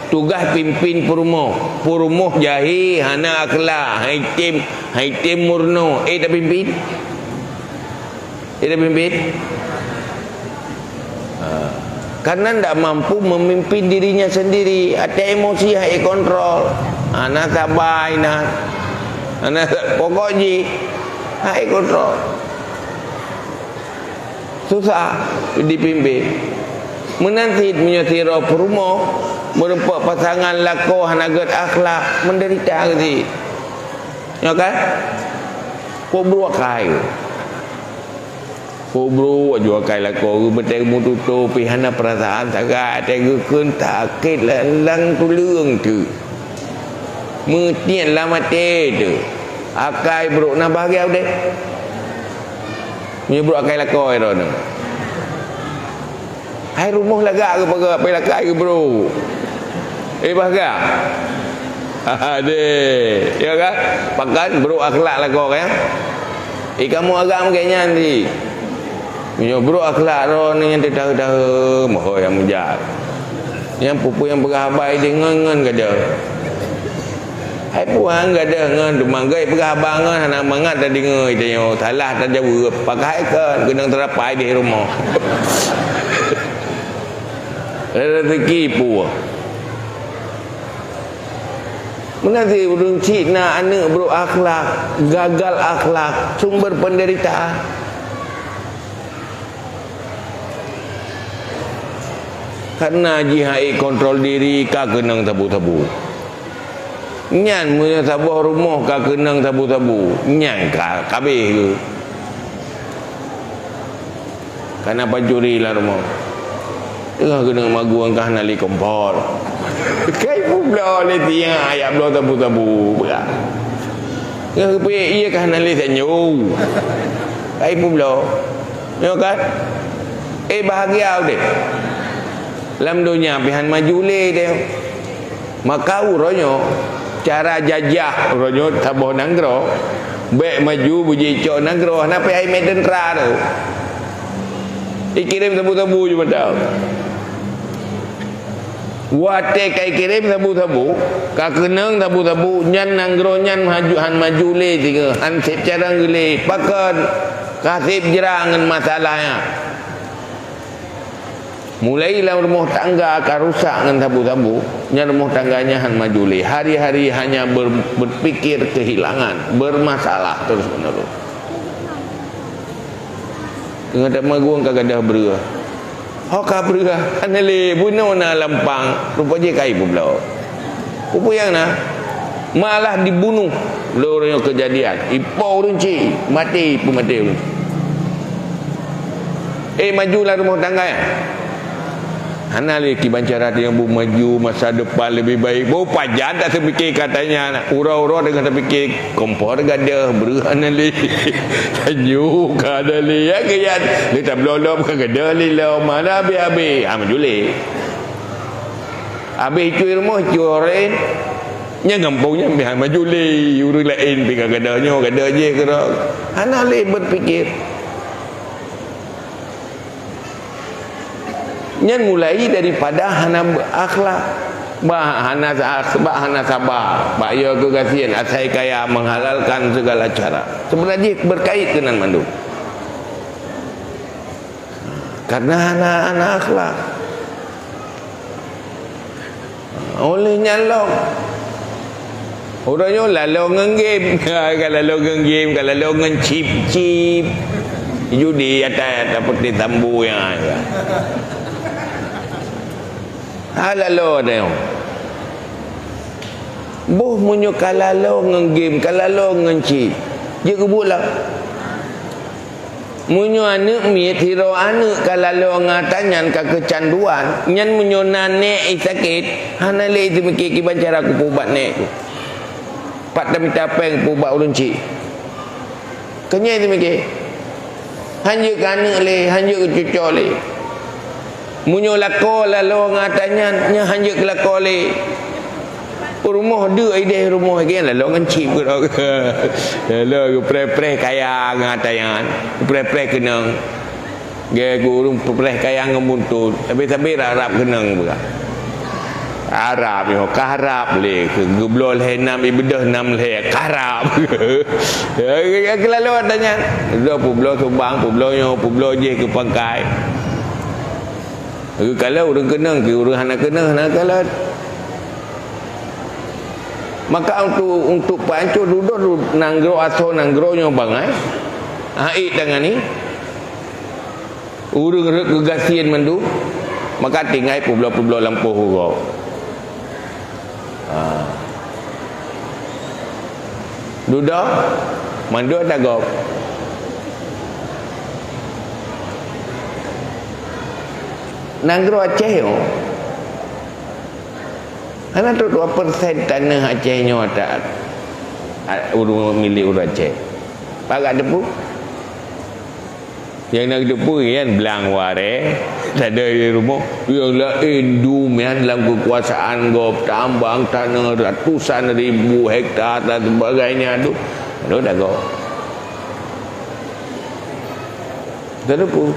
tugaih pimpin peurumoh. Peurumoh jahé, hana akhlak, hai tem, hai tem meurunoe, ék tapimpin? Ék tapimpin? Ha. Karena ndak mampu memimpin dirinya sendiri, até emosi hana ék kontrol. Hana saba inan. Hana sa-, pokok jih hana ék kontrol. Susah dipimpin. Meunan cit meunyoe sidroe peurumoh meureumpok pasangan lakoe hana gét akhlak, menderita keuh cit. Nyo kan? Peubruek akai. Peubruek aju akai lakoe, geumeutée meututoe pih hana peurasaan sagai, até geukheun sakét lam, lam tuleueng teuk. Meutiet lam até teuk. Akai brok na bahgia udeb. Meunyoe brok akai lakoe droeneuh. Hai rumoh lagak geupeugah, pai lakai geubrok. Eh, bahgia. Adeh, ya kan? Pakan brok akhlak lakoe kan? Eh, kamoe agam keu nyan di. Meunyoe brok akhlak droeneuh nyang teudahe-dahe, moho nyang meujak. Nyang peue-peue nyang peugah haba ideh ngon-ngon gadoh. Hai puang gadoh ngon dumang gét peugah haba ngon hana mangat tadeungoe tanyoe, salah tajaweueb, pakai kon keunong teurapai di rumoh. Rezeki peue? Meunan cit ureuëng cit na aneuëk brok akhlak, gagal akhlak, sumber penderitaan. Karena jih hana ék kontrol diri ka keunong sabu-sabu. Nyan meunyoe saboh rumoh ka keunong sabu-sabu, nyan ka kabeh geuh. Kana pancuri lam rumoh. Teuka keuneuk magun ka hana lé kompor. Kai peubloe lé tiang ayak bloe sabu-sabu beurah. Ngon keupiek ié ka hana lé tanyoe. Kai peubloe. Nyoe kan? Eh, bahagia udeb. Lam donya pih han maju lé teuh. Maka uroe nyoe, cara jajah uroe nyoe saboh nanggroe, bék maju beujicok nanggroe, hana payah imé teuntra tu. Ikirém sabu-sabu ju mantong. Watée ka ikirém sabu-sabu, ka keunong sabu-sabu, nyan nanggroe nyan maju, han maju lé singoh, han sép carông geulé, pakon ka sép jra ngon masalah nyan. Mulai lam rumoh tangga ka rusak ngon sabu-sabu, nyan rumoh tangga nyan han maju lé. Hari-hari hanya ber-, berpikir kehilangan, bermasalah terus-menerus. Teungoh tamagun ka gadôh breueh. Ho ka breueh, hana lé, bunoe na lampang, rupa jih kai peubloe. Peue nyang na? Malah dibunuh lé ureuëng nyoe keujadian. Ipo ureuëng cit, maté, peumaté ureuëng. Eh, maju lam rumoh tangga, ya? Hana lé kiban cara nyang bu maju masa depan lebih baik. Bu pajan tak terfikir katanya, uroe-uroe dengan terfikir, kompor gadôh, breueh hana lé. Tanyoe ka hana lé, ya, ke, ya. Lé tabloe lom ka gadôh lé lom, mana habéh-habéh. Ha, maju lé. Habéh icue rumoh, icue orang laén. Nyang gampông nyan pih han maju lé, ureuëng laén pih ka gadôh nyoe, gadôh jih keudroe. Hana lé berpikir. Nyan mulai daripada hana be-, akhlak. Bah hana sa-, bak hana saba, bak yo keugasien, asai kaya menghalalkan segala cara. Sebenarnya berkait dengan mandum. Karena hana, hana akhlak. Oleh nyan lom, ureuëng nyoe lalo ngon game. Ka lalo ngon game, ka lalo ngon chip-chip. Judi atai, atai peuti tambu nyan. Ha, lalo ada nyoe. Boh meunyoe ka lalo ngon game, ka lalo ngon chip, jeuet keu buet lah. Meunyoe aneuëk miet, sidroe aneuëk ka lalo ngon ata nyan ka keucanduan, nyan meunyoe na nék i sakét, hana lé i teumiki kiban cara kupeuubat nék tu. Pat tamita péng peuubat ureuëng chik. Keunyan i teumiki. Hanjeuet keu aneuk lé, hanjeuet keu cucoe lé. Meunyoe lakoe laloe ngon ata nyan, nyan hanjeuet keu lakoe lé. Rumoh deuk ideh rumoh lé, laloe ngon chip keudroe. Laloe geupreh-preh kaya ngon ata nyan, geupreh-preh keunong. Geu ureueng peupreh kaya ngon buntut, sabe-sabe rab-rab keunong peugah. Arab nyoe, ka harab lé, geubloe lhèe nam, ibeudôh nam lhèe, ka harab. Ya, ya, keulalu ata nyan. Dua peuh bloe subang, peuh bloe nyoe, peuh bloe jih keu pangkai. Geukalon ureueng keunong, keu ureueng hana keunong, hana kalon. Maka untuk, untuk peuancô dudoe nanggroe asoe nanggroe nyoe bangai, hana ék tangani. Ureueng rhot keu gasien mandum, maka tinggai peubloe-peubloe lampôh uroe. Ha. Dudoe, mandum ata gob. Nanggroe Aceh nyoe, hana trok dua persen taneuh Aceh nyoe ata, a, ureueng milék ureueng Aceh. Pakat teupeu? Nyang na geuteupeue nyan blang waréh, tada di rumoh. Nyang laén dum nyan lam keukuasaan gob, tambang taneuh ratusan ribu hektar dan sebagainya tu. Lalu dah gob. Teupeue?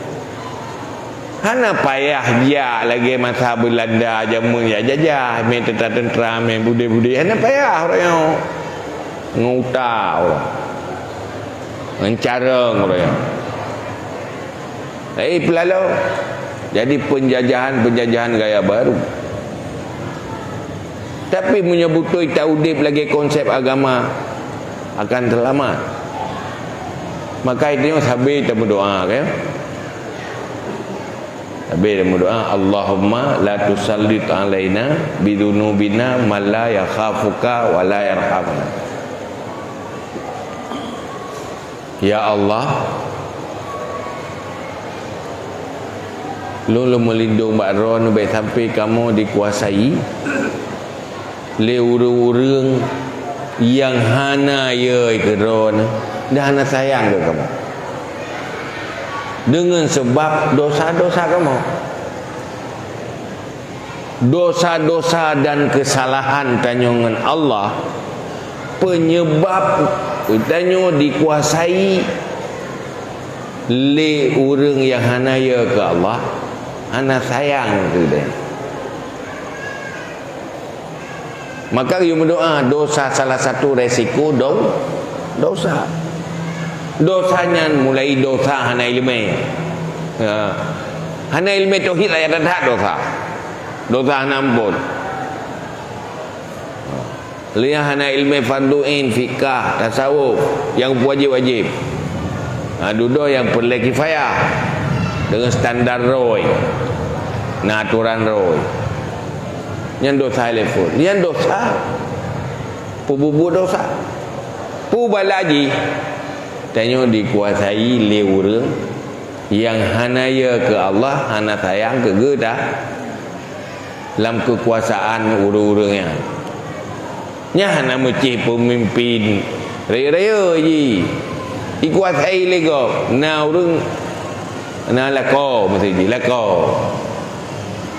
Hana payah jak lagèe masa Beulanda jameun jak jajah, mé teuntra-teuntra, mé budé-budé. Hana payah uroe nyoe. Ngon uta uroe. Ngon carông uroe nyoe. Eh, peulaloe. Jadi penjajahan-penjajahan gaya baru. Tapi meunyoe beutôi taudép lagèe konsep agama, akan seulamat. Maka itu nyoe sabe tameudoa, kan? Sabe tameudoa, "Allahumma la tusallit alaina bidzunubina man la yakhafuka wa la yarhamna." Ya Allah, lôn, lôn meulindong bak Droeneuh, bèk sampoe kamoe dikuasai lé ureueng-ureueng nyang hana yö keu Droeneuh dan hana sayang keu kamoe, deungon sabab dosa-dosa kamoe. Dosa-dosa dan keusalahan tanyoe ngon Allah peunyeubab tanyoe dikuasai lé ureueng nyang hana yö keu Allah, hana sayang keu Dia. Maka geuyue meudoa, dosa salah satu resiko do-, dosa. Dosa nyan mulai dosa hana ileumèe. Ya. Hana ileumèe tauhid, raya that-that dosa. Dosa hana ampôn. Lheuh nyan hana ileumèe fardu ain, fikah, tasawuf, nyang wajéb-wajéb. Ha, dudoe nyang peureulèe kifayah deungon standar droe, na atoran droe. Nyan dosa level. Nyan dosa. Peububuet dosa. Peue bala jih? Tanyoe dikuasai lé ureueng nyang hana yö keu Allah, hana sayang keu geuh dah. Lam keukuasaan ureueng-ureueng nyan. Nyan hana meucéh peumimpin rayeuk-rayeuk jih. Dikuasai lé gob. Na ureueng, na lakoe, maksud jih, lakoe.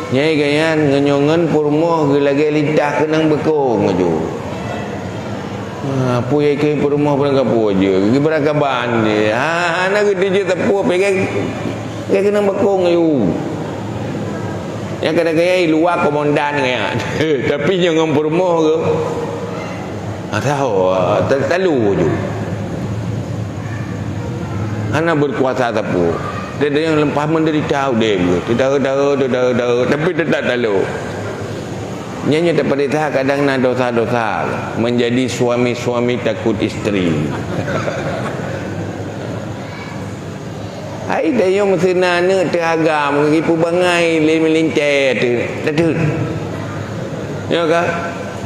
Nyai gobnyan ngon nyoe ngon peurumoh geulagèe lintah keunong beukong aju. Ha, peue nyang keu peurumoh barangkapeue jeuet, geubarangkaban jih. Ha, hana geutuju teupeu, pih gèt, gèt keunong beukong aju. Nyang kadang-kadang i luwa komandan nyan. Tapi nyang ngon peurumoh geuh, ha, tahu, ha, ta-, talu aju. Hana berkuasa sapeue. Dia, dia nyang leupah menderita udép geuh. Teudahe-dahe, teudahe-dahe, tapi teutap talu. Nyan nyang teupeurintah kadang na dosa-dosa, menjadi suami-suami takut istri. Hai, tanyoe meuseu na aneuk teuagam, geupeue bangai lé meulintèe teuh, teuh. Nyoe ka?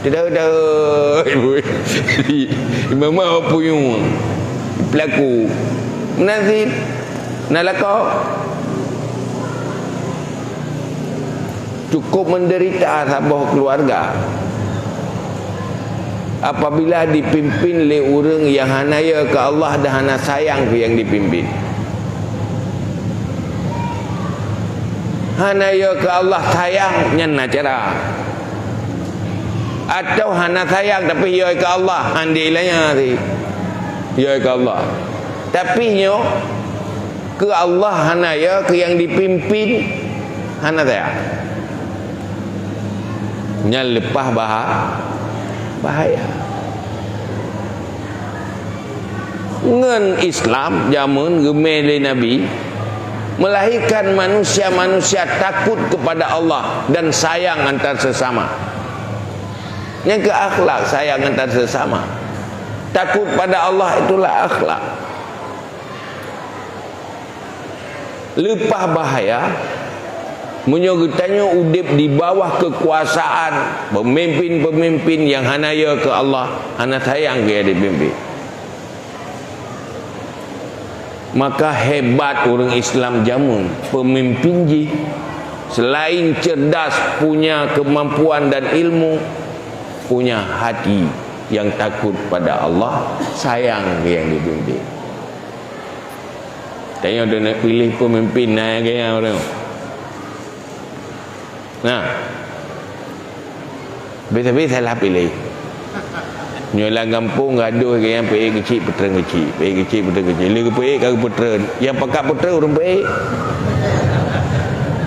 Teudahe-dahe. Imam puyueng. Pelaku. Meunan cit. Na lakoe. Cukup menderita saboh keuluwarga apabila dipimpin lé ureueng nyang hana yö keu Allah dan hana sayang keu nyang dipimpin. Hana yö keu Allah sayang, nyan na cara. Atawa hana sayang tapi yö keu Allah, han di ilanya ti. Yö keu Allah. Tapi nyoe keu Allah hana yö, keu nyang dipimpin hana sayang. Nyan leupah baha-, bahaya. Ngon Islam jameun geumé lé Nabi, melahirkan manusia-manusia takut kepada Allah dan sayang antar sesama. Nyang keu akhlak sayang antar sesama. Takut pada Allah itulah akhlak. Leupah bahaya, meunyoe geutanyoe udeb di bawah keukuasaan peumimpin-peumimpin nyang hana yö keu Allah, hana sayang keu nyang dipimpin. Maka hebat ureuëng Islam jameun, peumimpin jih selain cerdas, punya kemampuan dan ilmu, punya hati yang takut pada Allah, sayang keu nyang dipimpin. Tanyoe deuh nak piléh peumimpin na nyang gaya ureuëng. Nah. Tapi-tapi salah piléh. Nyoe lam gampông gadoh gaya peuék keuchik peutreun keuchik, peuék keuchik peutreun keuchik. Lé peuék ka peutreun. Nyang pakat peutreun ureuëng peuék.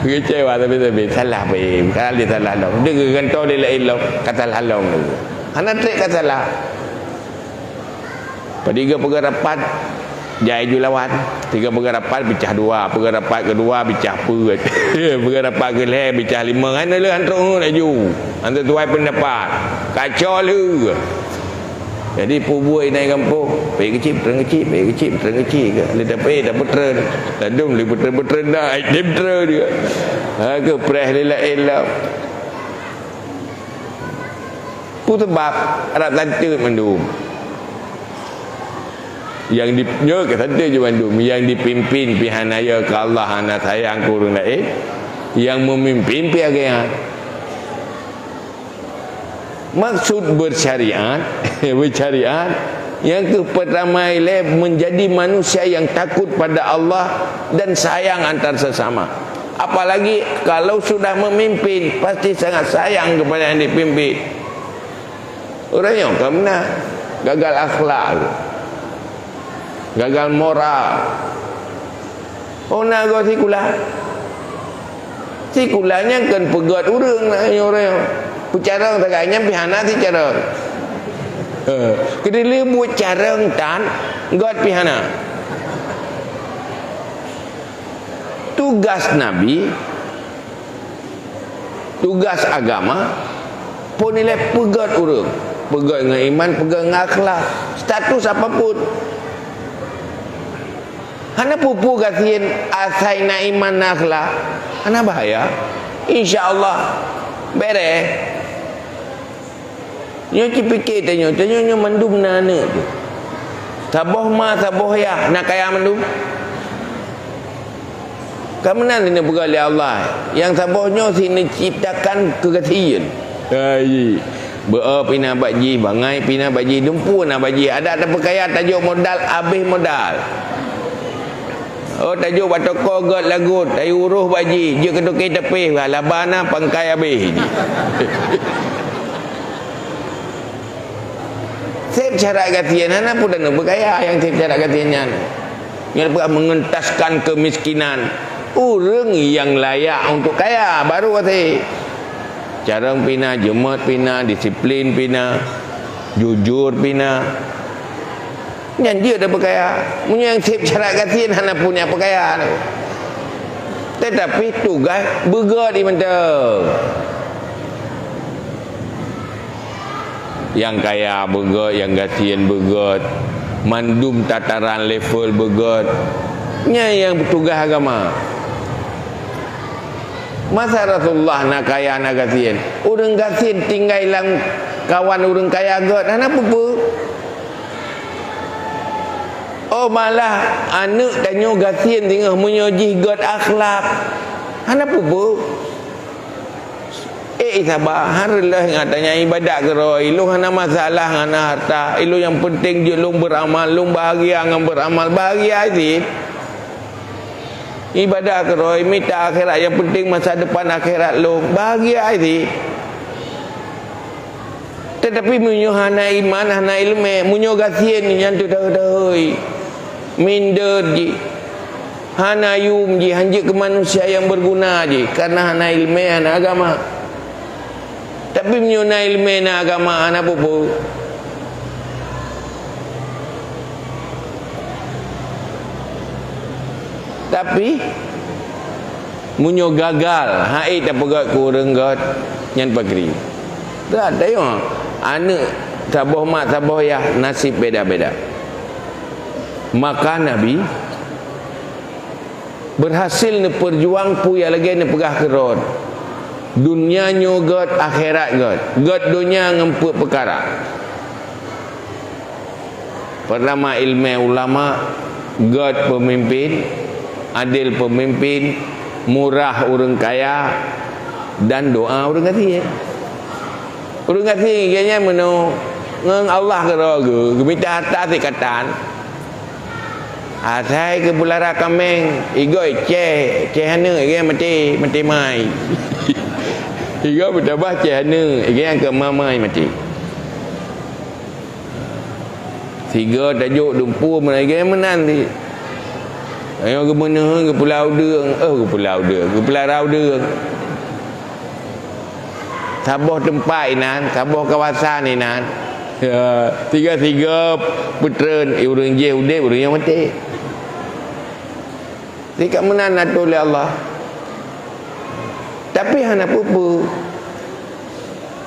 Keucewa tapi-tapi salah peuék. Salah dia salah lom. Dia geugantoe dia laén lom. Ka salah lom. Hana trek ka salah. Padahai peugah rapat, jai ju lawan. Tiga peugah rapat, picah dua. Peugah rapat keudua, picah peuet. Peugah rapat keulhèe, picah limong. Hana lé han trok laju. Han sesuai pendapat. Kacau lé. Jadi, peue buet inan gampông? Peuék keuchik, peutreun keuchik, peuék keuchik, peutreun keuchik. Lé dapeuék, dapeuet treun. Ladôm lé peutreun-peutreun dah, ai tem treun dia. Ha, keu preh lé laén lah. Peue sabab? Rab tanteuet mandum. Nyang di, nyoe ka tanteuet jih mandum. Nyang dipimpin pih hana yö keu Allah, hana sayang keu ureuëng laén. Nyang meumimpin pih agam. Maksud bersyariat, bersyariat, nyang keu peutama ilée menjadi manusia yang takut pada Allah dan sayang antar sesama. Apalagi kalau sudah memimpin, pasti sangat sayang kepada yang dipimpin. Ureuëng nyoe ka meunan, gagal akhlak, gagal moral. Oh, na goe sikula. Sikula nyan kon peugét ureuëng, na nyoe ureuëng. Peucarông sagai nyan pih hana sicarông. Keudeh lé buet carông tan, gét pih hana. Tugas Nabi, tugas agama, phon ilée peugét ureuëng. Peugét ngon iman, peugét ngon akhlak. Status apapun. Hana peue-peue gasien asai na iman na akhlak, hana bahaya. Insya Allah, bereh. Nyoe cipike tanyoe, tanyoe nyoe mandum na aneuëk tu. Saboh ma, saboh yah, na kaya mandum. Ka meunan lé neupeugah lé Allah, nyang saboh nyoe si neuciptakan keugasien. Hai, beu-o pih na bak jih, bangai pih na bak jih, dumpeue na bak jih. Adak tapeukaya tajok modal, abéh modal. Oh, tajok bak toko gét lagot, tayue uroh bak jih, jeuet keu toke tapéh, bah, laba na pangkai abéh jih. Seb cara gasien, hana peue taneuk beukaya nyang seb cara gasien nyan. Nyan peugah mengentaskan kemiskinan. Ureuëng nyang layak untuk kaya, baru gasien. Carông pih na, jeumet pih na, disiplin pih na, jujur pih na. Nyan jeuet tapeukaya. Meunyoe nyang seb cara gasien hana peue nyang peukaya. Tetapi tugaih beugét di mantong. Nyang kaya beugét, nyang gasien beugét, mandum tataran level beugét. Nyan nyang tugaih agama. Masa Rasulullah na kaya na gasien, ureuëng gasien tinggai lam kawan ureuëng kaya gét, hana peue-peue. Oh, malah aneuëk tanyoe gasien singoh meunyoe jih gét akhlak, hana peue-peue. Eh, saba, han reuloh ngat tanyang ibadat keudroe, ilôn hana masalah ngon harta, ilôn nyang penting jeuet lôn beuramal, lôn bahagia ngon beuramal, bahagia cit. Ibadah keudroe, mita akhirat, nyang penting masa depan akhirat lôn. Bahagia cit. Tetapi meunyoe hana iman, hana ileumèe, meunyoe gasien nyan teuh dahôi-dahôi, minder jih, hana yum jih, hanjeuet keu manusia nyang beuguna jih, karena hana ileumèe, hana agama. Tapi meunyoe na ileumèe, na agama, hana peue-peue. Tapi meunyoe gagal, hai tapeugöt keu ureuëng göt, nyan pakri. Dah tayong aneuk saboh mak saboh yah nasib beda-beda. Maka Nabi berhasil neupeujuang peue nyang lagèe neupeugah keudroe. Dunia nyoe göt, akhirat göt. Göt donya ngon peuet peukara. Pertama, ileumèe ulama, göt peumimpin, adil peumimpin, murah ureuëng kaya, dan doa ureuëng gasien. Ureuëng gasien geuh nyan meunoe ngon Allah keudroe geuh, geumita hareuta sikatan. Asai geupeulara kaméng, igoe ceh, ceh aneuk, igoe maté, maté mai. Igoe beutabah ceh aneuk, igoe nyang keu mamai maté. Sigoe tajok dumpeue meunan, igoe meunan di. Ayo geumeuneuh geupeulara udeueng, eh geupeulara udeueng, geupeulara udeueng. Saboh teumpat inan, saboh kawasan inan. Ya, tiga-tiga peutreun, ureuëng jéh udeb, ureuëng nyoe maté. Tika meunan atur lé Allah. Tapi hana peue-peue.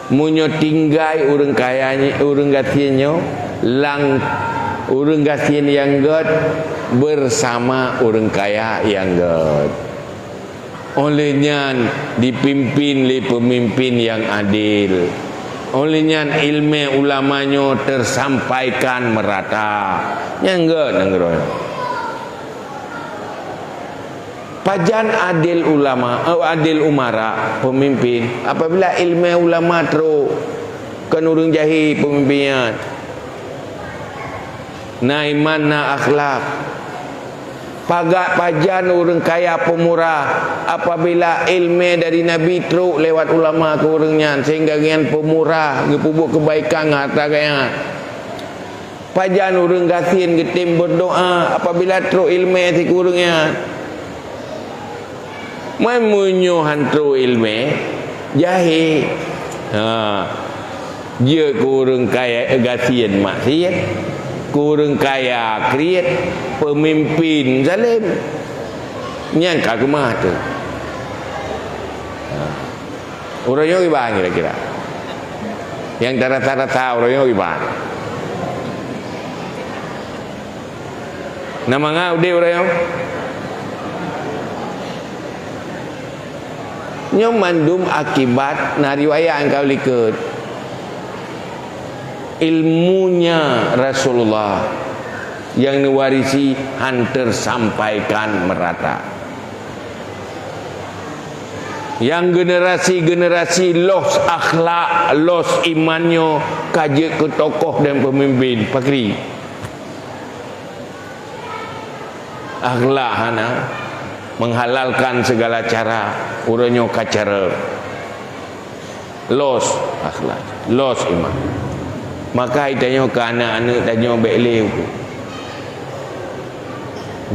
Meunyoe tinggai ureuëng kaya, ureuëng gasien nyoe, lam ureuëng gasien nyang göt bersama ureuëng kaya nyang göt. Óh lheueh nyan dipimpin lé peumimpin nyang adil. Óh lheueh nyan ileumèe ulama nyoe teusampaikan meurata. Nyang göt nanggroe. Pajan adil ulama, eh, adil umara, peumimpin, apabila ileumèe ulama trok, kon ureuëng jahé peumimpin nyan. Na iman, na akhlak. Pagat pajan ureuëng kaya peumurah apabila ileumèe dari Nabi trok lewat ulama keu ureuëng nyan, sehingga gobnyan peumurah, geupeubuet keubaikan ngon hareuta gobnyan. Pajan ureuëng gasien geutem beurdoa apabila trok ileumèe sikeu ureuëng nyan. Man meunyoe han trok ileumèe, jahé. Ha. Jeuet keu ureuëng kaya, eh, gasien maksiet, keu ureuëng kaya kriet, peumimpin zalim. Nyan ka keumah teuh. Ha. Uroe nyoe kiban kira-kira. Nyang tarasa-rasa uroe nyoe kiban. Na mangat udeb uroe nyoe? Nyoe mandum akibat na riwayat nyang ka likot. Ilmunya Rasulullah nyang neuwarisi han teusampaikan meurata. Nyang generasi-generasi loh akhlak, loh iman nyoe ka jeuet keu tokoh dan peumimpin. Pakri. Akhlak hana, menghalalkan segala cara, uroe nyoe ka cara. Loh akhlak, loh iman. Maka tanyoe keu aneuk-aneuk tanyoe bèk lé ukeue.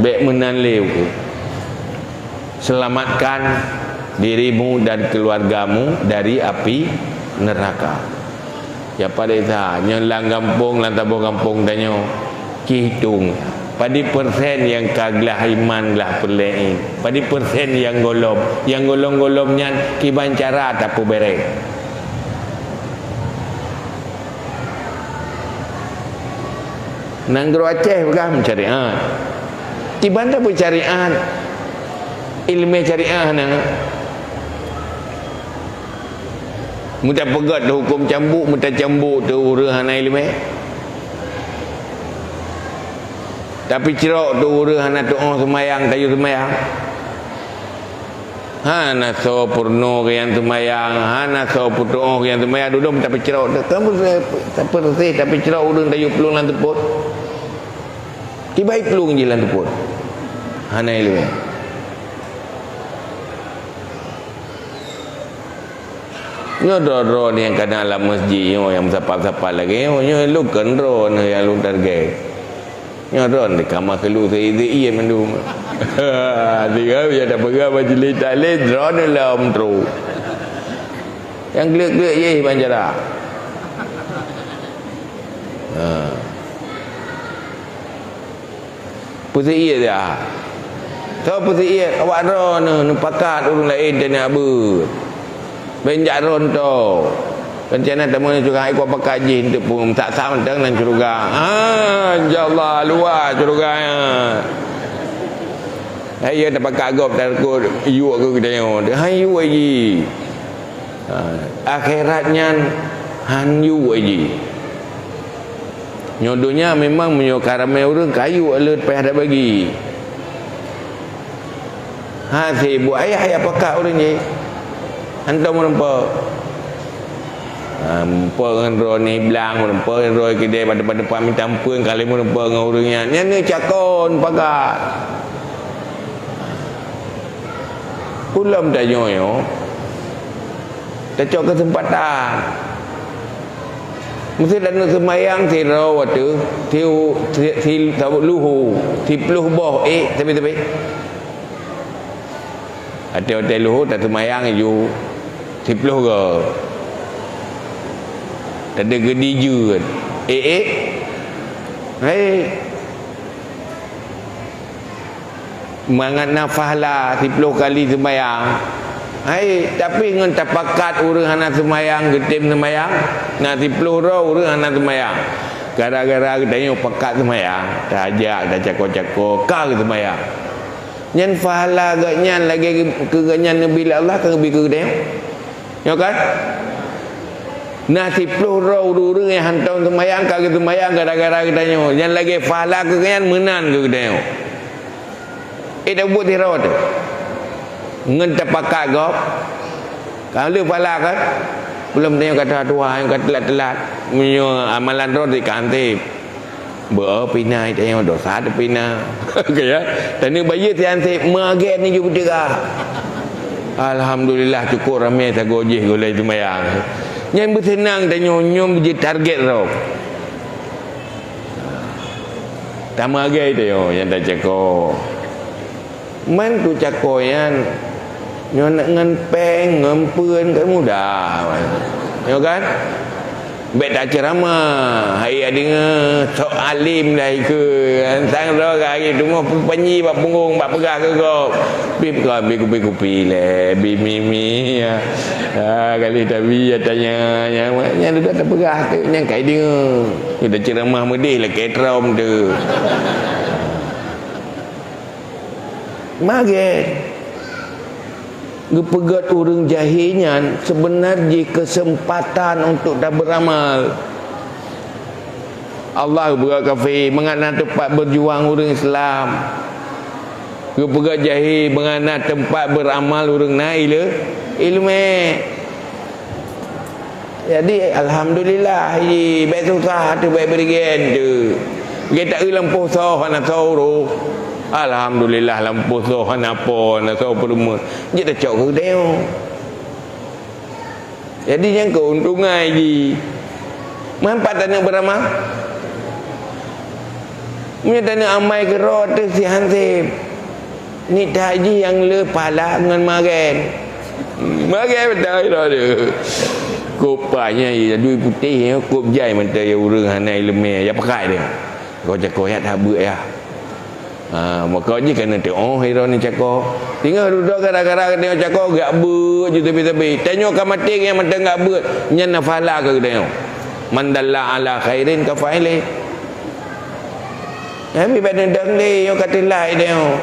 Bèk meunan lé ukeue. Selamatkan dirimu dan keluargamu dari api neraka. Ya, padahai nyoe lam gampông, lam saboh gampông tanyoe, ci hitong. Padum persen nyang ka glah iman, glah peureulèe? Padum persen nyang gohlom? Nyang gohlom-gohlom nyan kiban cara tapeubèrèh? Nanggroe Aceh peugah meusyariat. Kiban tapeusyariat? Ileumèe syariat na. Meutapeugöt teuh hukôm cambuk, meutacambuk teuh ureueng hana ileumèe. Tapeucrok teuh ureueng hana tuoh seumayang, tayue seumayang. Hana soe peurunoe keu nyang seumayang, hana soe peutuoh keu nyang seumayang, dudoe tapeucrok teuh. Kan tapeureuseh, tapeucrok ureueng tayue plueng lam seupôt. Kiban plueng jih lam seupôt. Hana ileumèe. Nyoe droe-droe nyang kana lam masjid nyoe, nyang meusapa-sapa lagèe nyoe, nyoe lôn kon droe nyang lôn target. Nyoe droe di kama keu lôn seuie-seuie mandum. Tiga ya dah peugah majlis taklim, droe lom trok. Nyang glek-glek yeh banjara. Ha. Peuseuiet ya. Soe peuseuiet? Awak droeneuh neupakat ureueng laén teunak beuet. Bèk jak ronto. Rencana teuma curang ikot pakat jih untuk pun tak sama teuh nan syurga. Ha, insyaallah luar syurga ya. Hai ya tapakat gob takot yuk keu geutanyoe. Hai yuk jih. Ha, akhirat nyan han yue jih. Nyoe donya memang meunyoe ka ramé ureueng ka yue le payah tabagi. Ha, sibuk ayah ya pakat ureueng jih. Hantom meureumpok. Ha, meureumpok ngon droe ni blang, meureumpok ngon droe keudè, pada-pada pamit ampeuen kali meureumpok ngon ureueng nyan. Nyan ni cakon pakat. Ulôn tanyoe nyoe, tacok keuseumpatan. Meusé taneuk seumayang sidroe watèe, si, si, si, luhu, siploh boh ék sabe-sabe. Watèe-watèe luhu taseumayang ju siploh goe. Tadeuh geudi jeuet. Ék-ék. Hai. Mangat na pahala siploh kali seumayang. Hai, tapi ngon tapakat ureueng hana seumayang, geutem seumayang, na siploh droe ureueng hana seumayang. Gara-gara geutanyoe pakat seumayang, tajak, tacako-cako, ka geuseumayang. Nyan pahala geuh nyan lagèe keu geuh nyan neubi lé Allah ka geubi keu geutanyoe. Nyo kan? Na siploh droe ureueng-ureueng nyang hantom seumayang, ka geuseumayang gara-gara geutanyoe. Nyan lagèe pahala keu geuh nyan meunan keu geutanyoe. Eh, dak buet sidroe teuh. Ngon tapakat gob. Ka lheueh pahala kan? Ulôn tanyoe ka tuha-tuha, ka teulat-teulat. Meunyoe amalan droe di ka hanseb. Beu pina tanyoe dosa teupina. Oke ya. Taneuk bayeue sian sép meugét ni ju beuteuka. Alhamdulillah cukôp ramé sagoe jih gulai seumayang. Nyan beuseunang tanyoe nyoe jeuet target droe. Tameuagée tanyoe nyang tacako. Man teucako nyan, nyoe ngon péng, ngon peuen, kan mudah. Nyoe kan? Bék taceuramah, hai deungoe, sok alim dah ikeu. Sang droe ka hari teungoh panji bak punggong, bak peugah keu gob. Bib ka bi kupi-kupi lé, bi mi-mi. Ya. Ha, kali tabi ya tanya, nyang, nyang dudoe tapeugah tu, nyang kai deungoe. Udah ceramah meudeh lakée trom tu. Magét. Geupeugét ureuëng jahé nyan seubeuna jih keuseumpatan untuk taberamal. Allah geupeugét kafé, mangat na teumpat beujuang ureuëng Islam. Geupeugét jahé, mangat na teumpat beramal ureuëng na ile-, ileumé. Jadi, alhamdulillah, ji, bék susah teuh, bék beureugen teuh. Geutak eu lampôh soe hana soe uroe. Alhamdulillah, lampôh soe hana po, hana soe peurumoh. Jeuet tacok keu geutanyoe. Jadi, nyang keuntungan ji. Manfaat taneuk beuramal. Meunyoe taneuk amai keudroe teuh sihan sép. Nit that jih nyang le pala ngon magen. Magen beutôi droe tu. Kop paih nyan, ya, dui putéh, ya, kop jai mantong, ya, ureuëng hana ileumé, ya, pakai dia. Kau cako, ya, tak buet, ya. Ha, maka jih kena teuoh, ya, droe ni cako. Tinggal dudoe gara-gara kena cako, gak buet je tepi-tepi. Tanyoe ka maté, nyang mantong gak buet. Nyan na pahala keu geutanyoe. Man dalla ala khairin ka fa'ilih. Nyan mi bék neudong lé, nyoe ka teulai deh nyoe.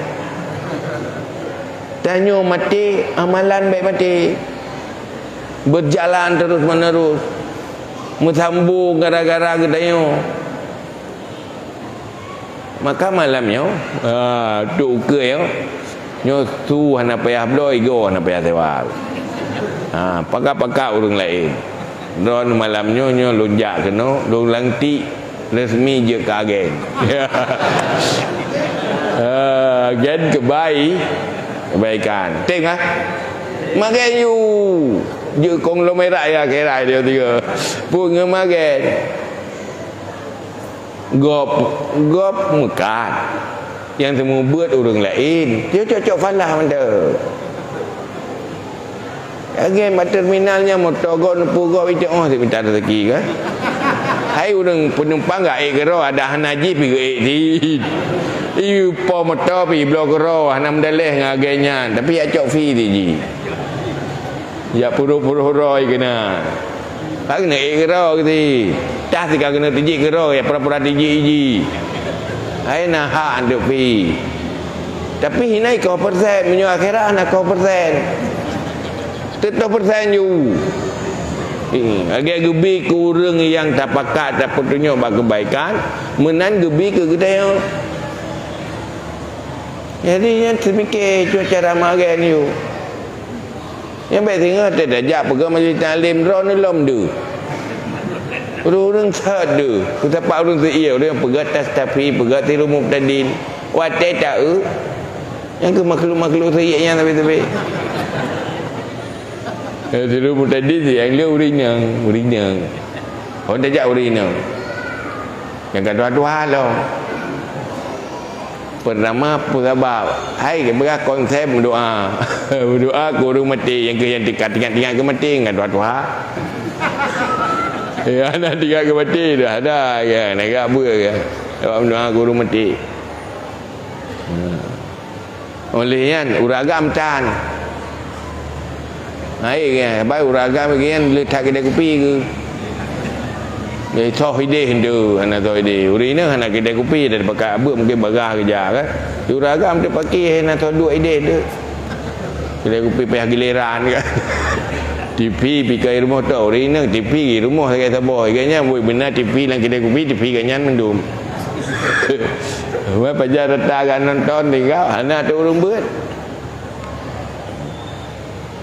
Tanyoe maté, amalan bék maté. Berjalan terus menerus. Meusambong gara-gara geutanyoe. Maka malam nyoe, ha, tu ukeue nyoe. Nyoe su hana payah bloe, igoe hana payah sewa. Ha, pakat-pakat ureuëng laén. Droeneuh malam nyoe, nyoe lôn jak keunoe, lôn lantik resmi jeuet keu agen. Ha, agen keubai-, kebaikan. Tengah. Makai yu. Jeuet konglomerat ya akhirat dia tiga. Pun ngeumagét. Gob, gob meukat. Nyang seumeubeuet ureuëng laén. Dia cocok falah mantong. Lagée bak terminal nyan moto gob neupeu gob itu oh si minta rezeki kan. Hai ureuëng penumpang gak ék keudroe ada hana jih pi geuék sit. Ieu po moto pi bloe keudroe hana meudaleh ngon lagée nyan. Tapi ya cok fi ti jih. Ya puruk-puruk roi kena. Ka keuneuk ék keudroe geuti. Tah sika keuneuk tijik keudroe, ya pura-pura tijik iji. Hai na hak antuk pi. Tapi hina ikoh persen, meunyoe akhirat hana koh persen. Teutoh persen ju. Hmm, lagée geubi keu ureuëng nyang tapakat tapeutunyok bak keubaikan, meunan geubi keu geutanyoe. Jadi nyan teupike cuaca ramai lagée nyoe. Nyang bék singoh teuh tajak peugah majlis taklim droeneuh lom deuh. Ureuëng-ureuëng sot deuh. Kutapak ureuëng seuié, ureuëng peugah tastafi, peugah tiru mubtadin. Watée ta-eu, nyang keu makhluk-makhluk seuié nyan sabe-sabe. Eh, tiru mubtadin si nyang le ureuëng nyang, ureuëng nyang. Oh, tajak ureuëng nyang. Nyang ka tuha-tuha lom. Pertama, peusabab. Hai, peugah konsep meudoa. Meudoa keu ureuëng maté, nyang keu nyang tingkat, tingkat-tingkat keu maté, ngon tuha-tuha. Ya, hana tingkat keu maté dah, dah, ya, negak beu, ya. Sebab meudoa keu ureuëng maté. Ha. Oleh nyan, ureuëng agam tan. Hai, ya, bai ureuëng agam nyan le that kedai kupi ke. Dia soh ideh tu, hana soh ideh. Ureuëng inong hana kedai kupi, dari pakat abeuet mungkin bagah keujak kan. Di ureuëng agam tu pakai hana soh duek ideh tu. Kedai kupi payah giliran kan. T V pikai rumoh tu, ureuëng inong T V di rumoh sagai saboh. Ikan nyan buet beuna T V lam kedai kupi, T V ikan nyan mendum. Wah, pajar rata agak nonton tinggal, hana tu ureuëng beuet.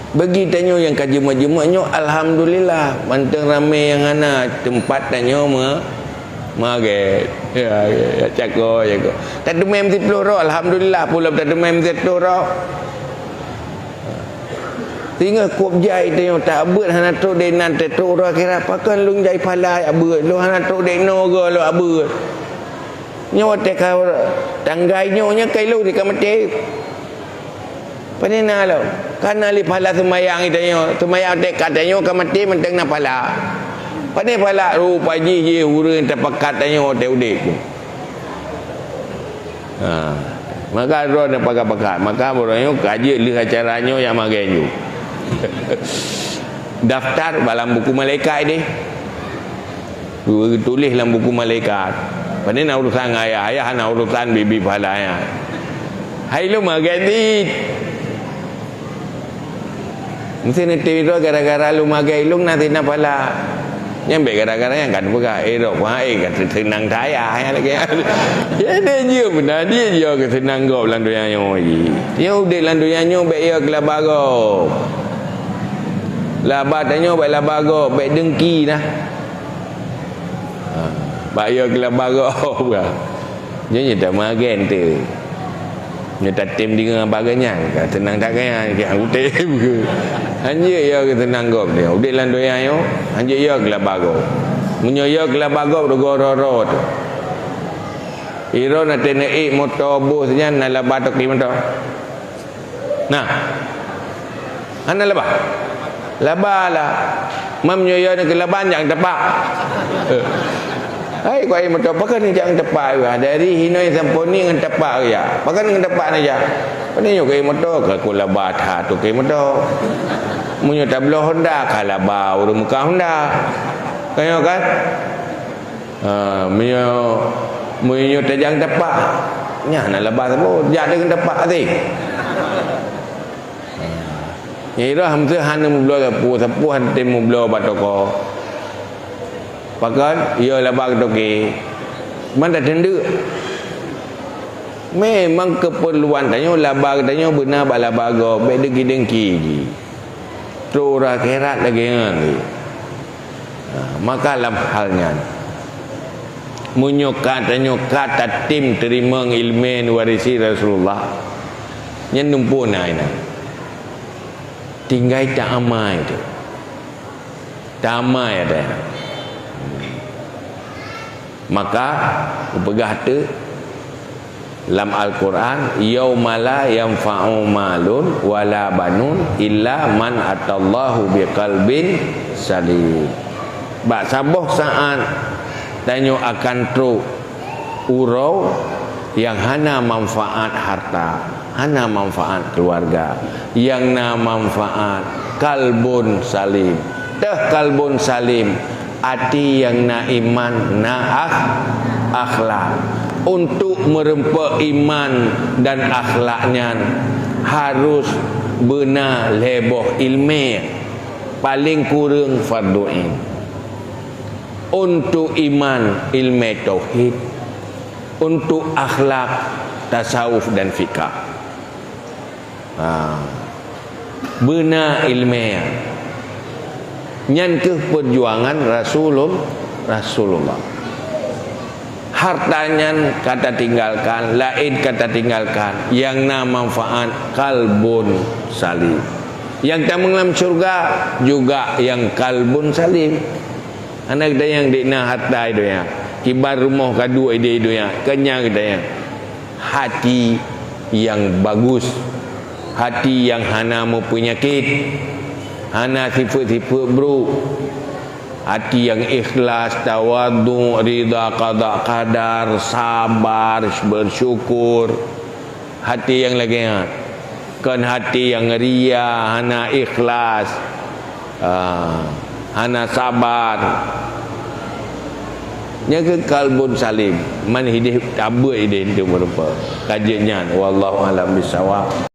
Bagi tanyoe nyang ka jeumat-jeumat nyoe, alhamdulillah, mantong ramé nyang hana teumpat tanyoe me-, magét. Ya, ya, ya, cako, cako. Tateumé meusiploh droe, alhamdulillah, pulom tateumé meusiploh droe. Singoh kop jai tanyoe tabeuet hana trok dek nan, trok droe akhirat, pakon lôn jai phala abeuet, lôn hana trok dek noe goe lôn abeuet. Nyoe watée ka tanggai nyoe, nyoe ka ilôn di ka maté. Pane na lom? Kana lé phala seumayang tanyoe, seumayang watée ka tanyoe ka maté mantong na phala. Pane phala rupa jih, jih ureuëng tapakat tanyoe watée udeb tu. Ha. Maka droe nyang pakat-pakat. Maka droe nyoe ka jeuet lheueh acara nyoe nyang magét nyoe. Daftar bak lam buku malaikat deh. Geutuléh lam buku malaikat. Pane na urusan ngon ayah, ayah hana urusan bibi pahala ayah. Hai lôn magét cit. Meusti neutem droe gara-gara lôn magét lôn na sina pahala. Nyang bék gara-gara nyang ka neupeugah, eh, droe peuhai ka teuseunang that ayah, nyan lagée nyan. Ya, dia jeuet beuna, dia jeuet keuseunang gob lam donya nyoe jih. Nyang udeb lam donya nyoe bék ya keulaba gob. Laba tanyoe bék laba gob, bék dengki nah. Ha, bak ya keulaba gob ka. Nyoe nyang tameuagen teuh. Nyoe tatem deungoe bak geuh nyan, ka seunang that geuh nyan, ka kutem keu. Hanjeuet ya keu seunang gob nyoe. Udeb lam donya nyoe, hanjeuet ya keulaba gob. Meunyoe ya keulaba gob, rugoe rot-rot. Iron até neuék moto bus nyan na laba toke moto. Nah. Hana laba. Laba lah. Mam nyoe ya neu keulaban jak ngon tapak. Hai, kuai moto, pakon jak ngon tapak ya? Dari hinoe sampoe ni ngon tapak ya. Pakon ngon tapak na jak? Pane nyoe kuai moto, ka ku laba that tu kuai moto. Meunyoe tabloe Honda, ka laba ureuëng muka Honda. Ka nyoe kan? Ha, meunyoe, meunyoe tajak ngon tapak, nyan na laba saboh, jak deungon tapak até. Ha. Nyang irah meuseuh hana meubloe sapeue, sapeue hana tem meubloe bak toko. Pakon? Ya laba keu toke. Man tateundeuk. Memang keupeurluan tanyoe laba geutanyoe beuna bak laba gob, bék dengki-dengki jih. Trok u akhirat lagée nyan lé. Ha, maka lam hal nyan, meunyoe ka tanyoe ka tatem teurimong iéleumé neuwarisi Rasulullah, nyan numpuk na inan. Tinggai ta amai teuh. Damai ada. Maka, geupeugah teuk lam Al-Quran, "Yauma la yanfa'u malun wala banun illa man atallahu biqalbin salim." Bak saboh saát tanyoe akan trok uroe nyang hana manfaat harta, hana manfaat keuluwarga, nyang na manfaat kalbun salim. Teuh kalbun salim, até nyang na iman, na akh-, akhlak. Untuk meureumpok iman dan akhlak nyan, harus beuna lhée boh ileumé, paleng kureueng fardhu ain. Untuk iman, ileumé tauhid. Untuk akhlak, tasawuf dan fikah. Ha. Beuna ileumé. Nyan keuh peujuangan Rasulul-, Rasulullah. Harta nyan ka tatinggalkan, laén ka tatinggalkan, nyang na manfaat kalbun salim. Nyang tamong lam syeuruga juga nyang kalbun salim. Hana geutanyoe di na harta di donya, kiban rumoh ka duek di donya, keunyan geutanyoe. Hati nyang bagus, hati nyang hana meupeunyakét, hana sifeuet-sifeuet brok, hati nyang ikhlas, tawadhu, ridha qada qadar, sabar, bersyukur. Hati nyang lagée nyan. Kon hati nyang ria, hana ikhlas, ah, hana sabar. Nyan keuh kalbun salim, man idéh tabeuet idéh teuh meurupa. Ka jeuet nyan, wallahu a'lam bissawab.